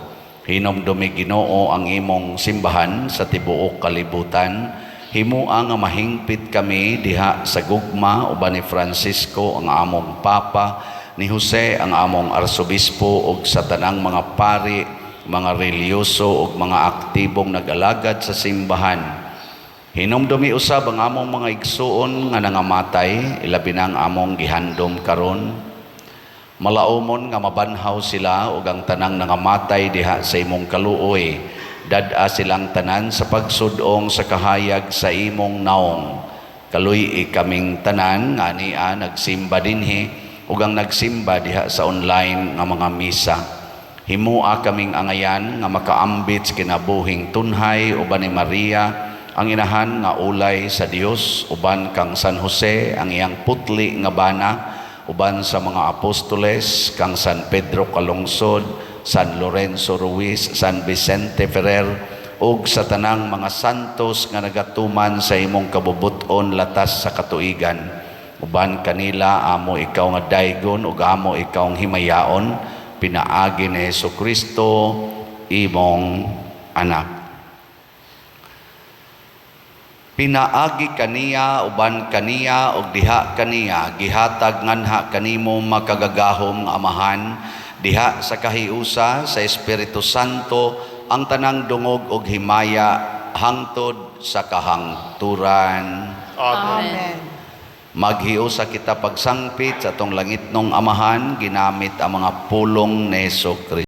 Hinomdumi, Ginoo, ang imong simbahan sa tibuok kalibutan. Himoa nga mahingpit kami diha sa gugma uban ni Francisco ang among Papa, ni Jose ang among Arsobispo ug sa tanang mga pari, mga relihiyoso ug mga aktibong nag-alagad sa simbahan. Hinomdumi usab ang among mga igsuon nga nangamatay, ilabi na ang among gihandom karon. Malaumon nga mabanhaw sila ug ang tanang nangamatay diha sa imong kaluoy. Dad-a silang tanan sa pagsudong sa kahayag sa imong naong. Kaluy-i kaming tanan nga ania nagsimba dinhi ug ang nagsimba diha sa online nga mga misa. Himoa kaming angayan nga makaambit sa kinabuhing tunhay uban ni Maria, ang inahan nga ulay sa Dios, uban kang San Jose, ang iyang putli nga bana, uban sa mga apostoles, kang San Pedro Calungsod, San Lorenzo Ruiz, San Vicente Ferrer, ug sa tanang mga santos nga nagatuman sa imong kabubut-on latas sa katuigan. Uban kanila amo ikaw nga daygon ug amo ikaw ang himayaon, pinaagi ni Hesukristo, imong anak. Pinaagi kaniya, uban kaniya ug diha kaniya, gihatag nganha kanimo, makagagahom nga Amahan, diha sa kahiusa sa Espiritu Santo, ang tanang dungog ug himaya hangtod sa kahangturan. Amen. Amen. Maghiusa kita pagsangpit sa atong langitnong Amahan ginamit ang mga pulong ni Hesus.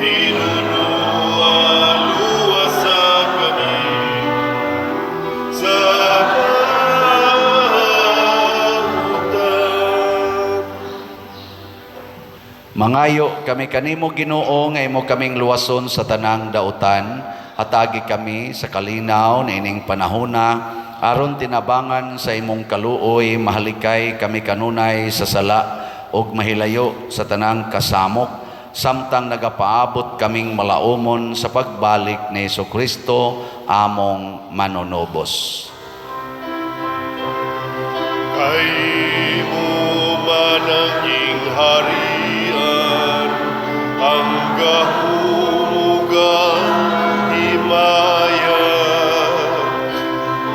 Iluluwa-luwa sa kami sa kautan. Mangayo kami kanimo, Ginoo, nga imo kaming luwason sa tanang dautan. Hatagi kami sa kalinaw niining panahona aron tinabangan sa imong kaluoy mahalikay kami kanunay sa sala ug mahilayo sa tanang kasamok samtang nagapaabot kaming malaumon sa pagbalik ni Kristo among manunubos. Kay imo man ang gingharian, ang gahom ug ang himaya,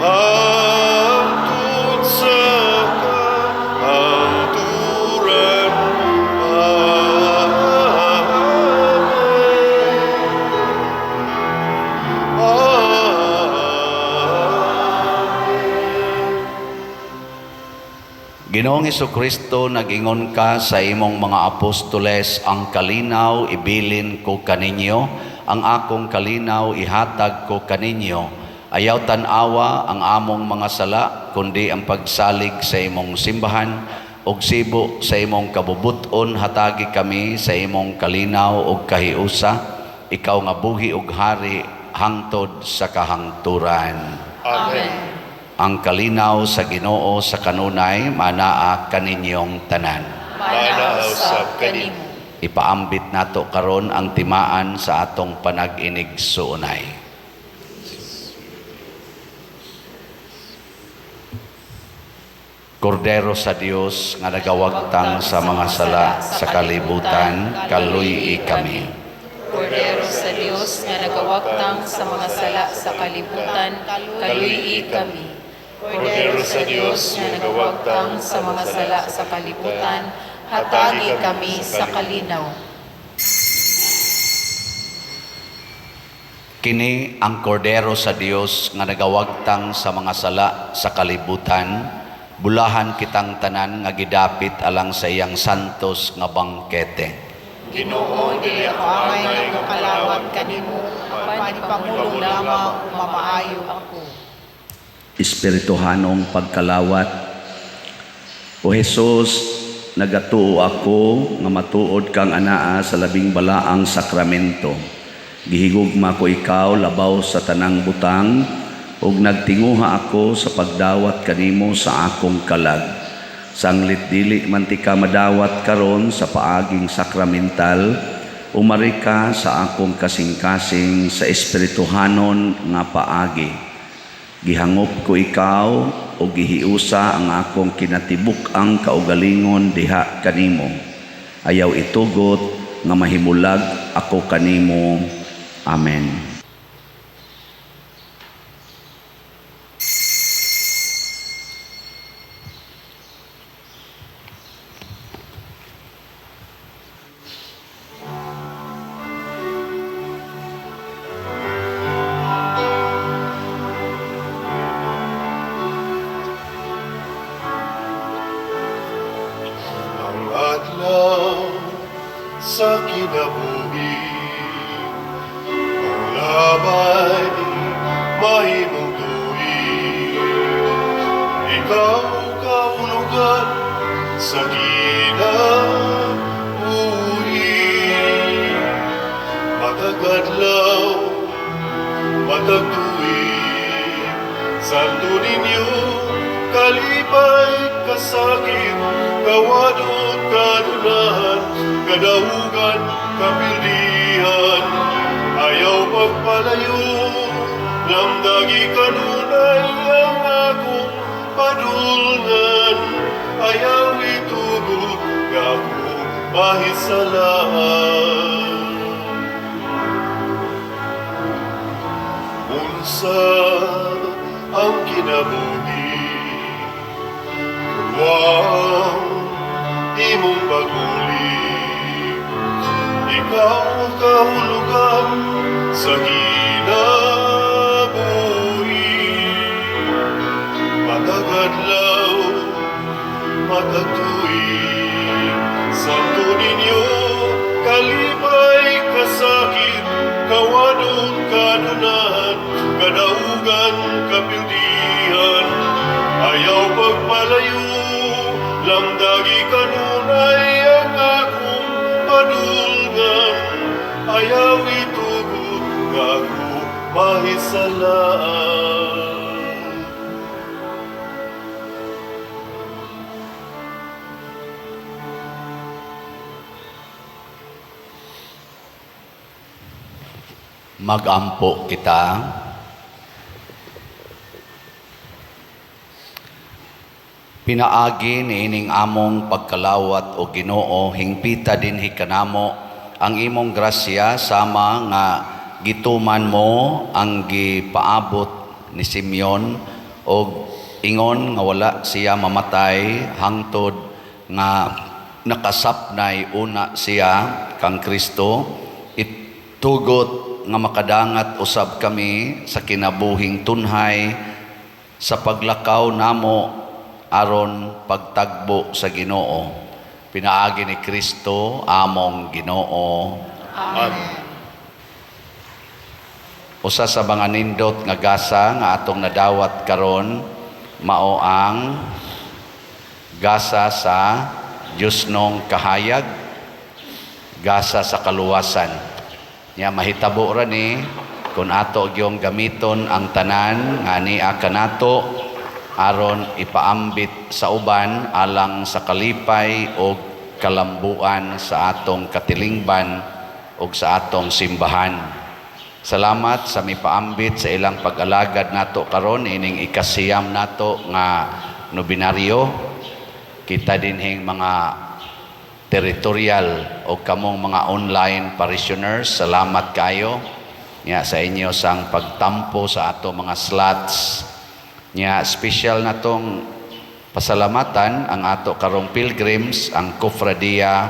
hangtod sa kahangturan. Amen. Amen. Ginoong Kristo, nag-ingon ka sa imong mga apostoles, "Ang kalinaw ibilin ko kaninyo, ang akong kalinaw ihatag ko kaninyo. Ayaw tan-awa ang among mga sala, kundi ang pagsalig sa imong simbahan, ug sibo sa imong kabubuton hatagi kami sa imong kalinaw ug kahiusa, ikaw nga buhi ug hari hangtod sa kahangturan." Amen. Ang kalinaw sa Ginoo sa kanunay manaa kaninyong tanan. Manaa usab kanimo. Ipaambit nato karon ang timaan sa atong panag-inigsuonay. Kordero sa Dios nga nagawagtang sa mga sala sa kalibutan, kaluy-i kami. Kordero sa Dios nga nagawagtang sa mga sala sa kalibutan, kaluy-i kami. Kordero sa Dios nga nagawagtang sa mga sala sa kalibutan, hatagi kami sa kalinaw. Kini ang Kordero sa Dios nga nagawagtang sa mga sala sa kalibutan, bulahan kitang tanan nga gidapit alang sa iyang santos nga bangkete. Ginoo, dili ako Angay angay nga mokalawat kanimo, apan ipangulong lamang mamaayo ako. Espirituhanong pagkalawat. O Jesus, nagatuo ako nga matuod kang anaa sa labing balaang sakramento. Gihigugma ko ikaw labaw sa tanang butang ug nagtinguha ako sa pagdawat kanimo sa akong kalag. Sanglit dili man tika madawat karon sa paaging sakramental, umari ka sa akong kasing-kasing sa espirituhanon nga paagi. Gihangop ko ikaw o gihiusa ang akong kinatibuk-ang kaugalingon diha kanimo. Ayaw itugot nga mahimulag ako kanimo. Amen. Ang adlaw sa kinabuhi, ang labay mahimong tuig. Ikaw kahulugan sa kinabuhi. Matag adlaw, matag tuig, Santo Niño, kalipay, kasakit, kawadot, kadunahan, kadaugan, kapildihan, ayaw pagpalayo, lamdagi kanunay ang akong padulngan, ayaw itugot nga ako mahisalaan. Unsa ang kinabuhi, kung imong pag-uli, ikaw kahulugan sa kinabuhi. Matag adlaw, matag tuig, Santo Niño, kalipay, kasakit, kawadon, kadunahan, kadaugan, kapildihan, ayaw pagpalayo, lamdagi kanunay ang akong padulngan, ayaw itugot nga ako mahisalaan. Magampo kita. Pinaagi niining among pagkalawat, o Ginoo, hingpita dinhi kanamo ang imong grasya sama nga gituman mo ang gipaabot ni Simeon og ingon nga wala siya mamatay hangtod nga nakasapnay una siya kang Kristo. Itugot nga makadangat usab kami sa kinabuhing tunhay sa paglakaw namo aron pagtagbo sa Ginoo pinaagi ni Kristo among Ginoo. Amen. Usa sa mga nindot nga gasa nga atong nadawat karon mao ang gasa sa Diyosnong kahayag, gasa sa kaluwasan. Nya mahitabo ra ni kung ato gyung gamiton ang tanan nga ania kanato aron ipaambit sa uban alang sa kalipay og kalambuan sa atong katilingban ug sa atong simbahan. Salamat sa mipaambit sa ilang pag-alagad nato karon ining ikasiyam nato nga nobinaryo. Kita dinhing mga territorial o kamong mga online parishioners, salamat kayo nya sa inyo sang pagtampo sa ato mga slots. Nya special natong pasalamatan ang ato karong pilgrims, ang Cofradia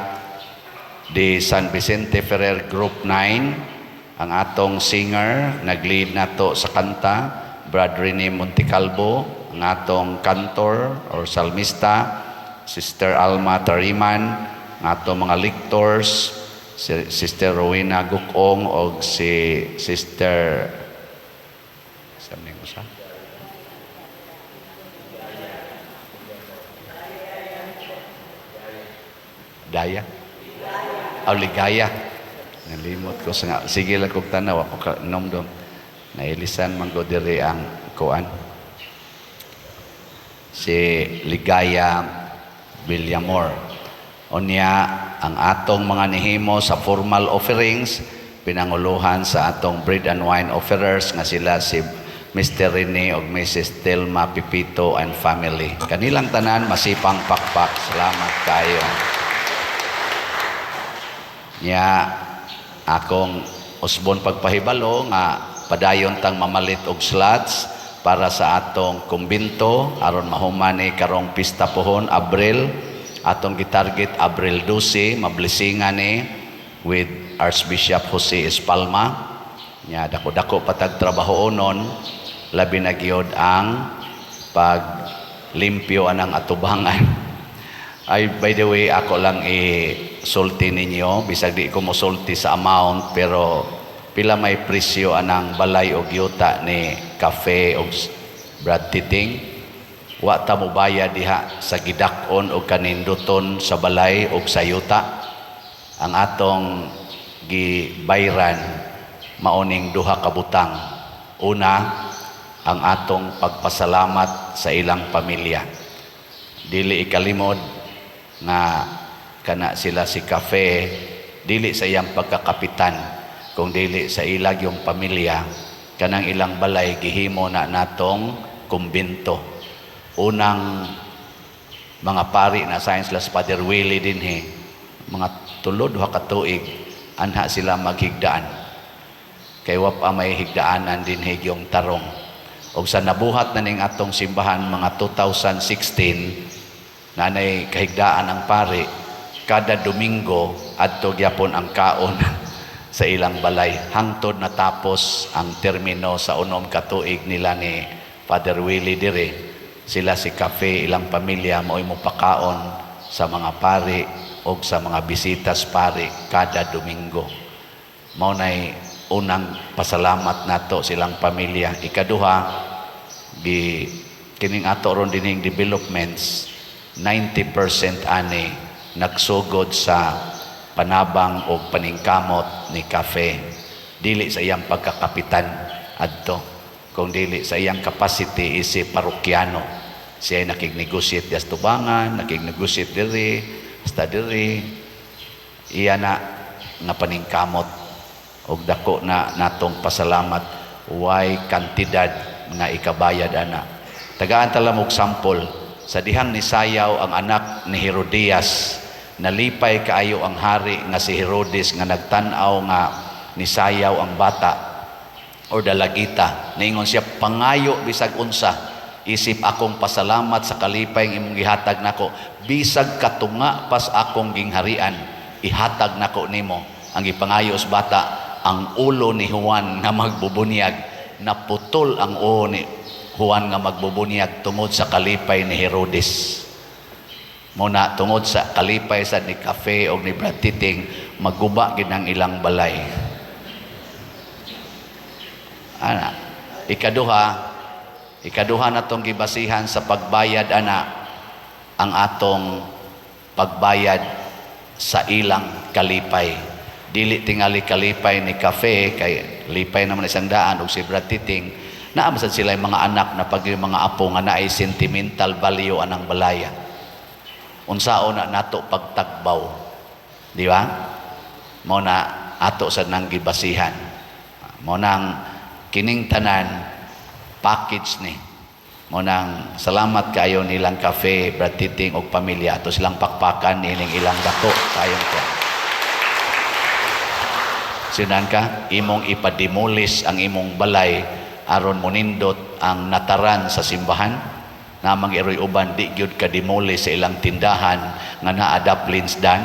de San Vicente Ferrer Group 9, ang atong singer nag-lead nato sa kanta, Brad Rene Montecalvo, ang atong cantor or salmista, Sister Alma Tariman, ang atong mga lectors, si Sister Rowena Gukong og si Sister sa usa? Daya? Aw, Ligaya. Nalimot ko sa nga. Sige lang kog tanaw ako ka nomdom. Nailisan man ko diri ang kuan. Si Ligaya Villamor. Unya ang atong mga nihimo sa formal offerings pinanguluhan sa atong bread and wine offerers nga sila si Mr. Rene og Mrs. Telma Pipito and family. Kanilang tanan masipang pakpak. Salamat kayo. Nya akong usbon pagpahibalo nga padayon tang mamalit og slots para sa atong kumbinto aron mahuman ni karong pista pohon Abril. Atong gitarget Abril 12 mablessingan ni with Archbishop Jose Espalma. Nya dako-dako patag trabaho onon, labi na gyud ang paglimpyo anang atubangan. Ay, by the way, ako lang i-sulti ninyo, bisag di ko mosulti sa amount, pero pila may presyo anang balay og yuta ni Cafe og Brad Titing. Wa ta mobayad diha sa gidak-on og kaninduton sa balay og sa yuta. Ang atong gibayran maoning duha ka butang. Una, ang atong pagpasalamat sa ilang pamilya. Dili ikalimod nga kana sila si Cafe, dili sa iyang pagkakapitan, kung dili sa ilag yung pamilya, kanang ilang balay gihimo na natong kumbinto. Unang mga pari na science las Father Willie dinhi, mga tulo duha ka tuig anha sila maghigdaan. Kay wa pa may higdaanan dinhi yung tarong. Og sa nabuhat na ning atong simbahan mga 2016, nanay kahigdaan ang pari, kada Domingo adto gyapon ang kaon sa ilang balay hangtod natapos ang termino sa unom ka tuig nila ni Father Willie dire. Sila si Cafe, ilang pamilya mao'y mopakaon sa mga pari og sa mga bisitas pari kada Domingo. Mao nay unang pasalamat nato silang pamilya. Ikaduha, gi kining ato ron dining developments, 90% ani nagsugod sa panabang og paningkamot ni Cafe. Dili sa iyang pagkakapitan adto, kung dili sa iyang capacity isip parokyano. Siya ay nakig-negotiate dias tubangan, nakig-negotiate diri, hasta diri. Iya na nga paningkamot og dako na natong pasalamat way kantidad nga ikabayad ana. Tagaan ta lang og sample sa dihang nisayaw ang anak ni Herodias. Nalipay kaayo ang hari nga si Herodes nga nagtan-aw nga nisayaw ang bata or dalagita. Niingon siya, pangayo bisag unsa, isip akong pasalamat sa kalipay ng imong gihatag nako, bisag katunga pas akong gingharian, ihatag nako nimo. Ang gipangayo sa bata, ang ulo ni Juan nga magbubunyag. Naputol ang ulo ni Juan nga magbubunyag tungod sa kalipay ni Herodes. Muna tungod sa kalipay sa ni Cafe o ni Brad Titing, maguba gid ang ilang balay. Ana, ikaduha na tong gibasihan sa pagbayad ana, ang atong pagbayad sa ilang kalipay. Dili tingali kalipay ni Cafe kay lipay naman 100 og si Brad Titing, naa man sad sila yung mga anak na pag yung mga apo nga naay sentimental value anang balaya. Unsaon na nato pagtagbaw, di ba? Mao na ato sa nang gibasihan. Mao nang kining tanan package ni. Mao nang salamat kayo nilang Cafe, Brad Titing og pamilya, ato silang pakpakan ining ilang dako kayong ko. Sinan ka imong ipa-demolish ang imong balay aron monindot ang nataran sa simbahan. Namang iroy uban di gyud ka demolish sa ilang tindahan nga naa daplins dan,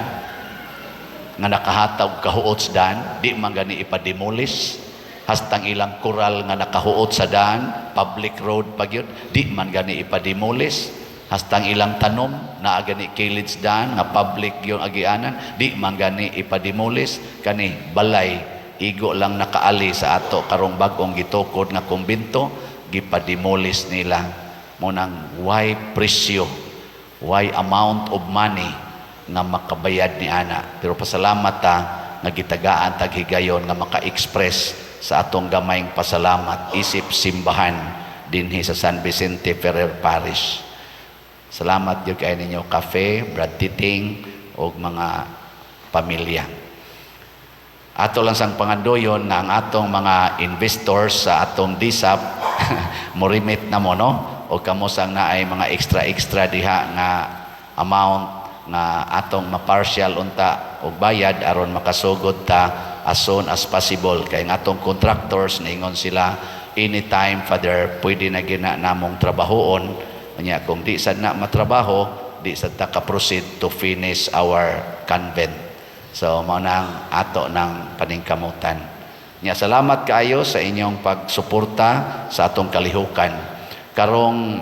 nga nakahatag kahuot dan, di man gani ipa-demolish. Hastang ilang koral nga nakahuot sa daan, public road pa gyud, di man gani ipa-demolish. Hastang ilang tanom naa gani kilid daan nga public yung agianan, di man gani ipa-demolish. Kani balay igo lang nakaali sa ato karong bag-ong gitukod nga kumbento, gipa-demolish nila. Munang why presyo, why amount of money nga makabayad ni ana. Pero pasalamat ta nga gitagaan tag higayon nga maka-express sa atong gamayng pasalamat isip simbahan dinhi sa San Vicente Ferrer Parish. Salamat gyud kay ninyo Cafe, Brad Titing ug mga pamilya. Ato lang sang pangandoyon nga ang atong mga investors sa atong DSAP morimit na mo, no? O kamo sang naay mga extra-extra diha nga amount nga atong ma-partial unta og bayad aron makasugod ta as soon as possible, kay ang atong contractors niingon sila, "Anytime, Father, pwede na gina namong trabahoon." Unya kung di sad na matrabaho, di sad ta ka-proceed to finish our convent. So mao nang ato ng paningkamutan. Nya salamat kaayo sa inyong pagsuporta sa atong kalihukan. Karong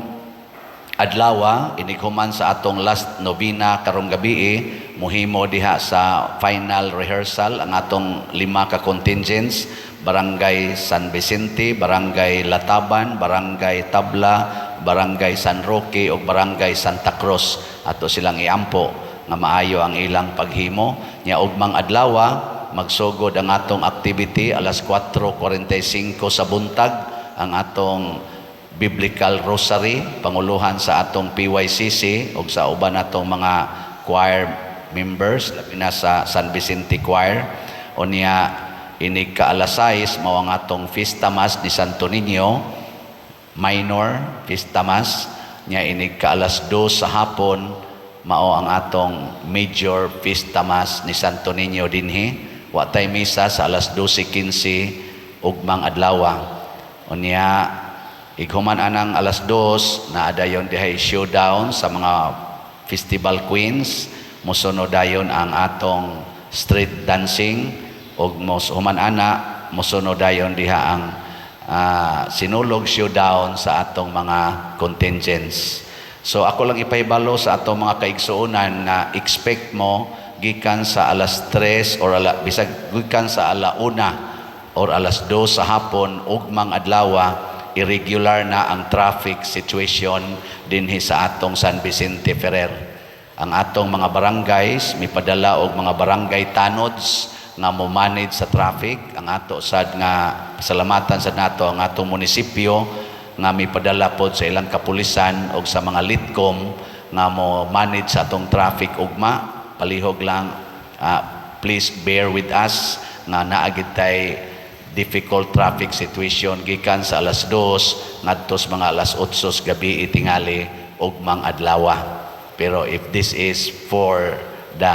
adlawa, inighuman sa atong last novena karong gabi, muhimo diha sa final rehearsal ang atong lima ka contingents: Barangay San Vicente, Barangay Lataban, Barangay Tabla, Barangay San Roque ug Barangay Santa Cruz. Ato silang iampo nga maayo ang ilang paghimo. Nya ugmang adlawa magsugod ang atong activity alas 4:45 sa buntag, ang atong Biblical Rosary, panguluhan sa atong PYCC ug sa uban natong mga choir members, labi na sa San Vicente Choir. Unya inig ka alas 6 mao ang atong Fiesta Mass ni Santo Niño, minor Fiesta Mass. Nya inig ka alas 2 sa hapon mao ang atong major Fiesta Mass ni Santo Niño dinhi. Wa tay misa sa alas 12:15 ugmang adlaw. Unya ighuman anang alas 2, naa dayon dihay showdown sa mga festival queens. Mosunod dayon ang atong street dancing ug mos human ana mosunod dayon diha ang sinulog showdown sa atong mga contingents. So ako lang ipahibalo sa atong mga kaigsuonan nga expect mo gikan sa alas 3 or bisag gikan sa ala 1 or alas 2 sa hapon ugmang adlaw, irregular na ang traffic situation dinhi sa atong San Vicente Ferrer. Ang atong mga barangays mipadala og mga barangay tanods nga mo manage sa traffic. Ang ato sad nga pasalamatan sad nato ang atong munisipyo nga mipadala pod sa ilang kapulisan og sa mga litcom nga mo manage sa atong traffic ugma. Palihog lang, please bear with us nga naa gid tay difficult traffic situation gikan sa alas 2 ngadto sa mga alas 8 sa gabi itingali ugmang adlaw. Pero if this is for the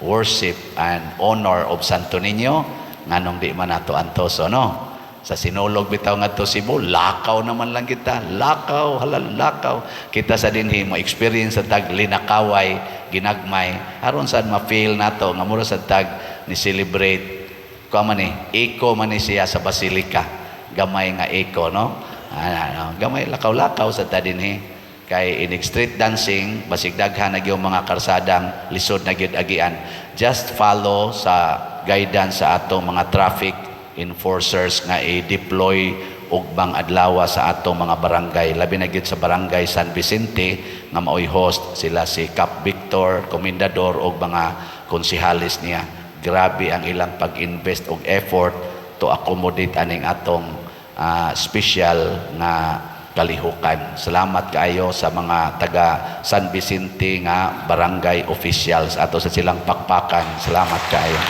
worship and honor of Santo Niño, nganong di man nato antos, no? Sa sinulog bitaw ngadto Cebu, lakaw naman lang kita, lakaw, halal lakaw. Kita sa dinhi mo experience sa tag linakaway, ginagmay, aron sad ma-feel nato nga mura sa tag ni celebrate kuha man ni, echo man ni siya sa basilica. Gamay nga echo, no? Ano, gamay lakaw-lakaw sa ta dinhi. Kay inig street dancing, basig daghan na gyud mga karsadang lisod na gyud agian. Just follow sa guidance sa atong mga traffic enforcers nga i-deploy ugbang adlaw sa atong mga barangay, labi na gyud sa Barangay San Vicente nga maoy host, sila si Cap Victor Comendador og mga konsehales niya. Grabe ang ilang pag-invest og effort to accommodate aning atong special nga kalihukan. Salamat kaayo sa mga taga San Vicente nga barangay officials, ato sa silang pakpakan. Salamat kaayo.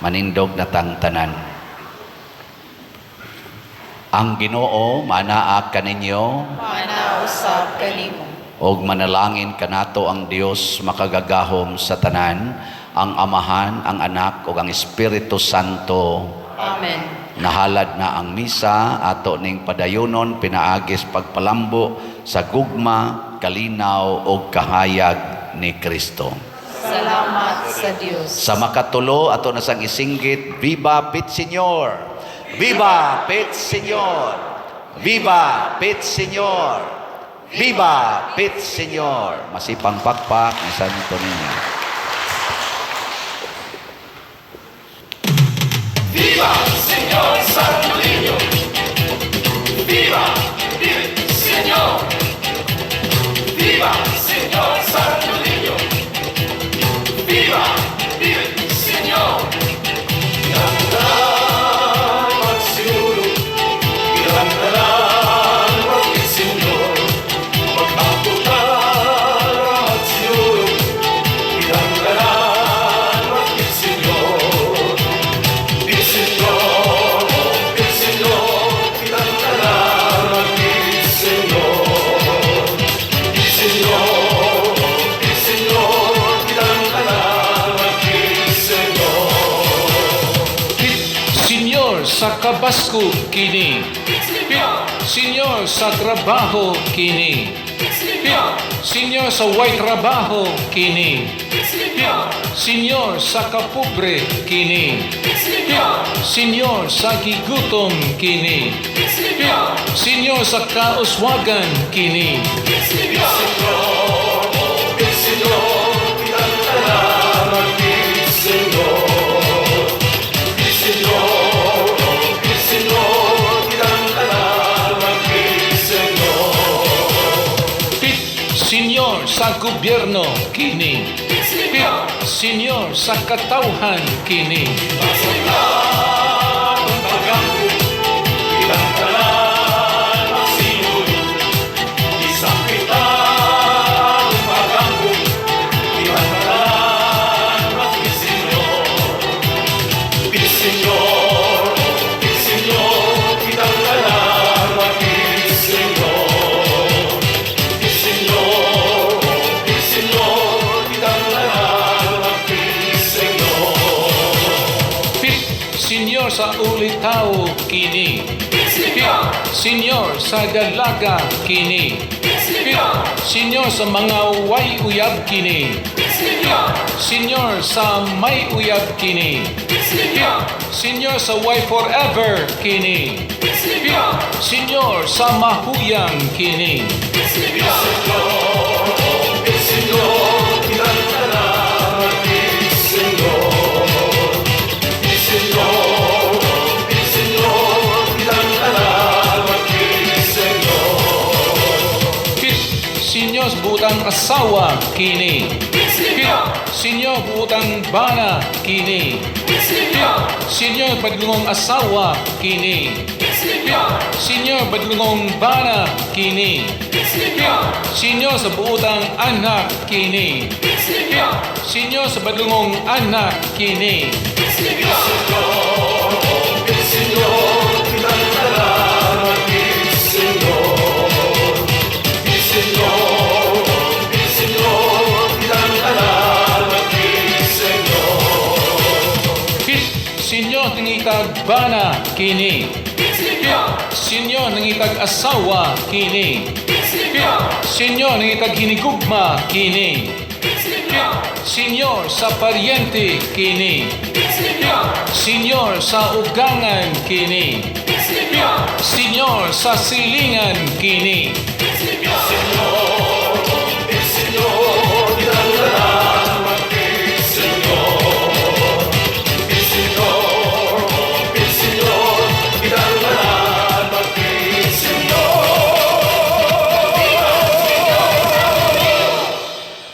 Manindog na tang tanan. Ang Ginoo manaa kaninyo. Mana usab kanimo. Og manalangin kanato ang Dios makagagahom sa tanan, ang Amahan, ang Anak ug ang Espiritu Santo. Amen. Nahalad na ang misa, ato ning padayonon pinaagis pagpalambo sa gugma, kalinaw ug kahayag ni Kristo. Salamat sa Dios. Sa makatulo, ato na sang isinggit, "Viva Pit Señor! Viva Pit Señor! Viva Pit Señor! Viva Pit Señor!" Masipang pakpak ni Santo Niño. Viva Señor Santo Niño! Viva il Señor! Viva Señor Santo Niño! Viva il Señor! Kitang magsinulog, kitang tanan mag-Senyor. Mag-ampo ta magsinulog, kitang tanan mag-Senyor. Il Señor, il Señor, kitang tanan mag-Senyor. Il Señor, il Señor, kitang tanan mag-Senyor. Pit Señor sa kabasko kini. Pit Señor sa trabaho kini. Pit Señor sa way trabaho kini. Pit Señor sa kapobre kini. Pit Señor sa gigutom kini. Pit Señor sa kauswagan kini. Il Señor, kitang tanan mag-Senyor. Il Señor, il Señor, kitang tanan mag-Senyor. Pit Señor sa gobyerno kini. Pit Señor sa katawhan kini. Pag-ampo, kitang tanan magsinulog. Isakita ang pag-ampo, kitang tanan mag-Senyor. Il Señor, il Señor, kitang tanan mag-Senyor. Il Señor, il Señor, kitang tanan mag-Senyor. Pit Señor sa ulitawo kini. Pit Señor sa dalaga kini. Pit Señor sa mga way uyab kini. Pit Señor sa may uyab kini. Pit Señor sa way forever kini. Pit Señor sa mahuyang kini. Il Señor, kitang tanan mag-Senyor. Il Señor, il Señor, kitang tanan mag-Senyor. Pit Señor buutang asawa kini. Pit Señor buutang bana kini. Pit Señor padlungong asawa kini. Pit Señor padlungong bana kini. Pit Señor sa buutang anak kini. Pit Señor sa padlungong anak kini. Il Señor, kitang tanan mag-Senyor. Il Señor, il Señor, kitang tanan mag-Senyor. Pit Señor nangitag bana kini. Pit Señor nangitag asawa kini. Pit Señor nangitag hinigugma kini. Pit Señor sa paryente kini. Pit Señor sa ugangan kini. Pit Senyor sa silingan kini.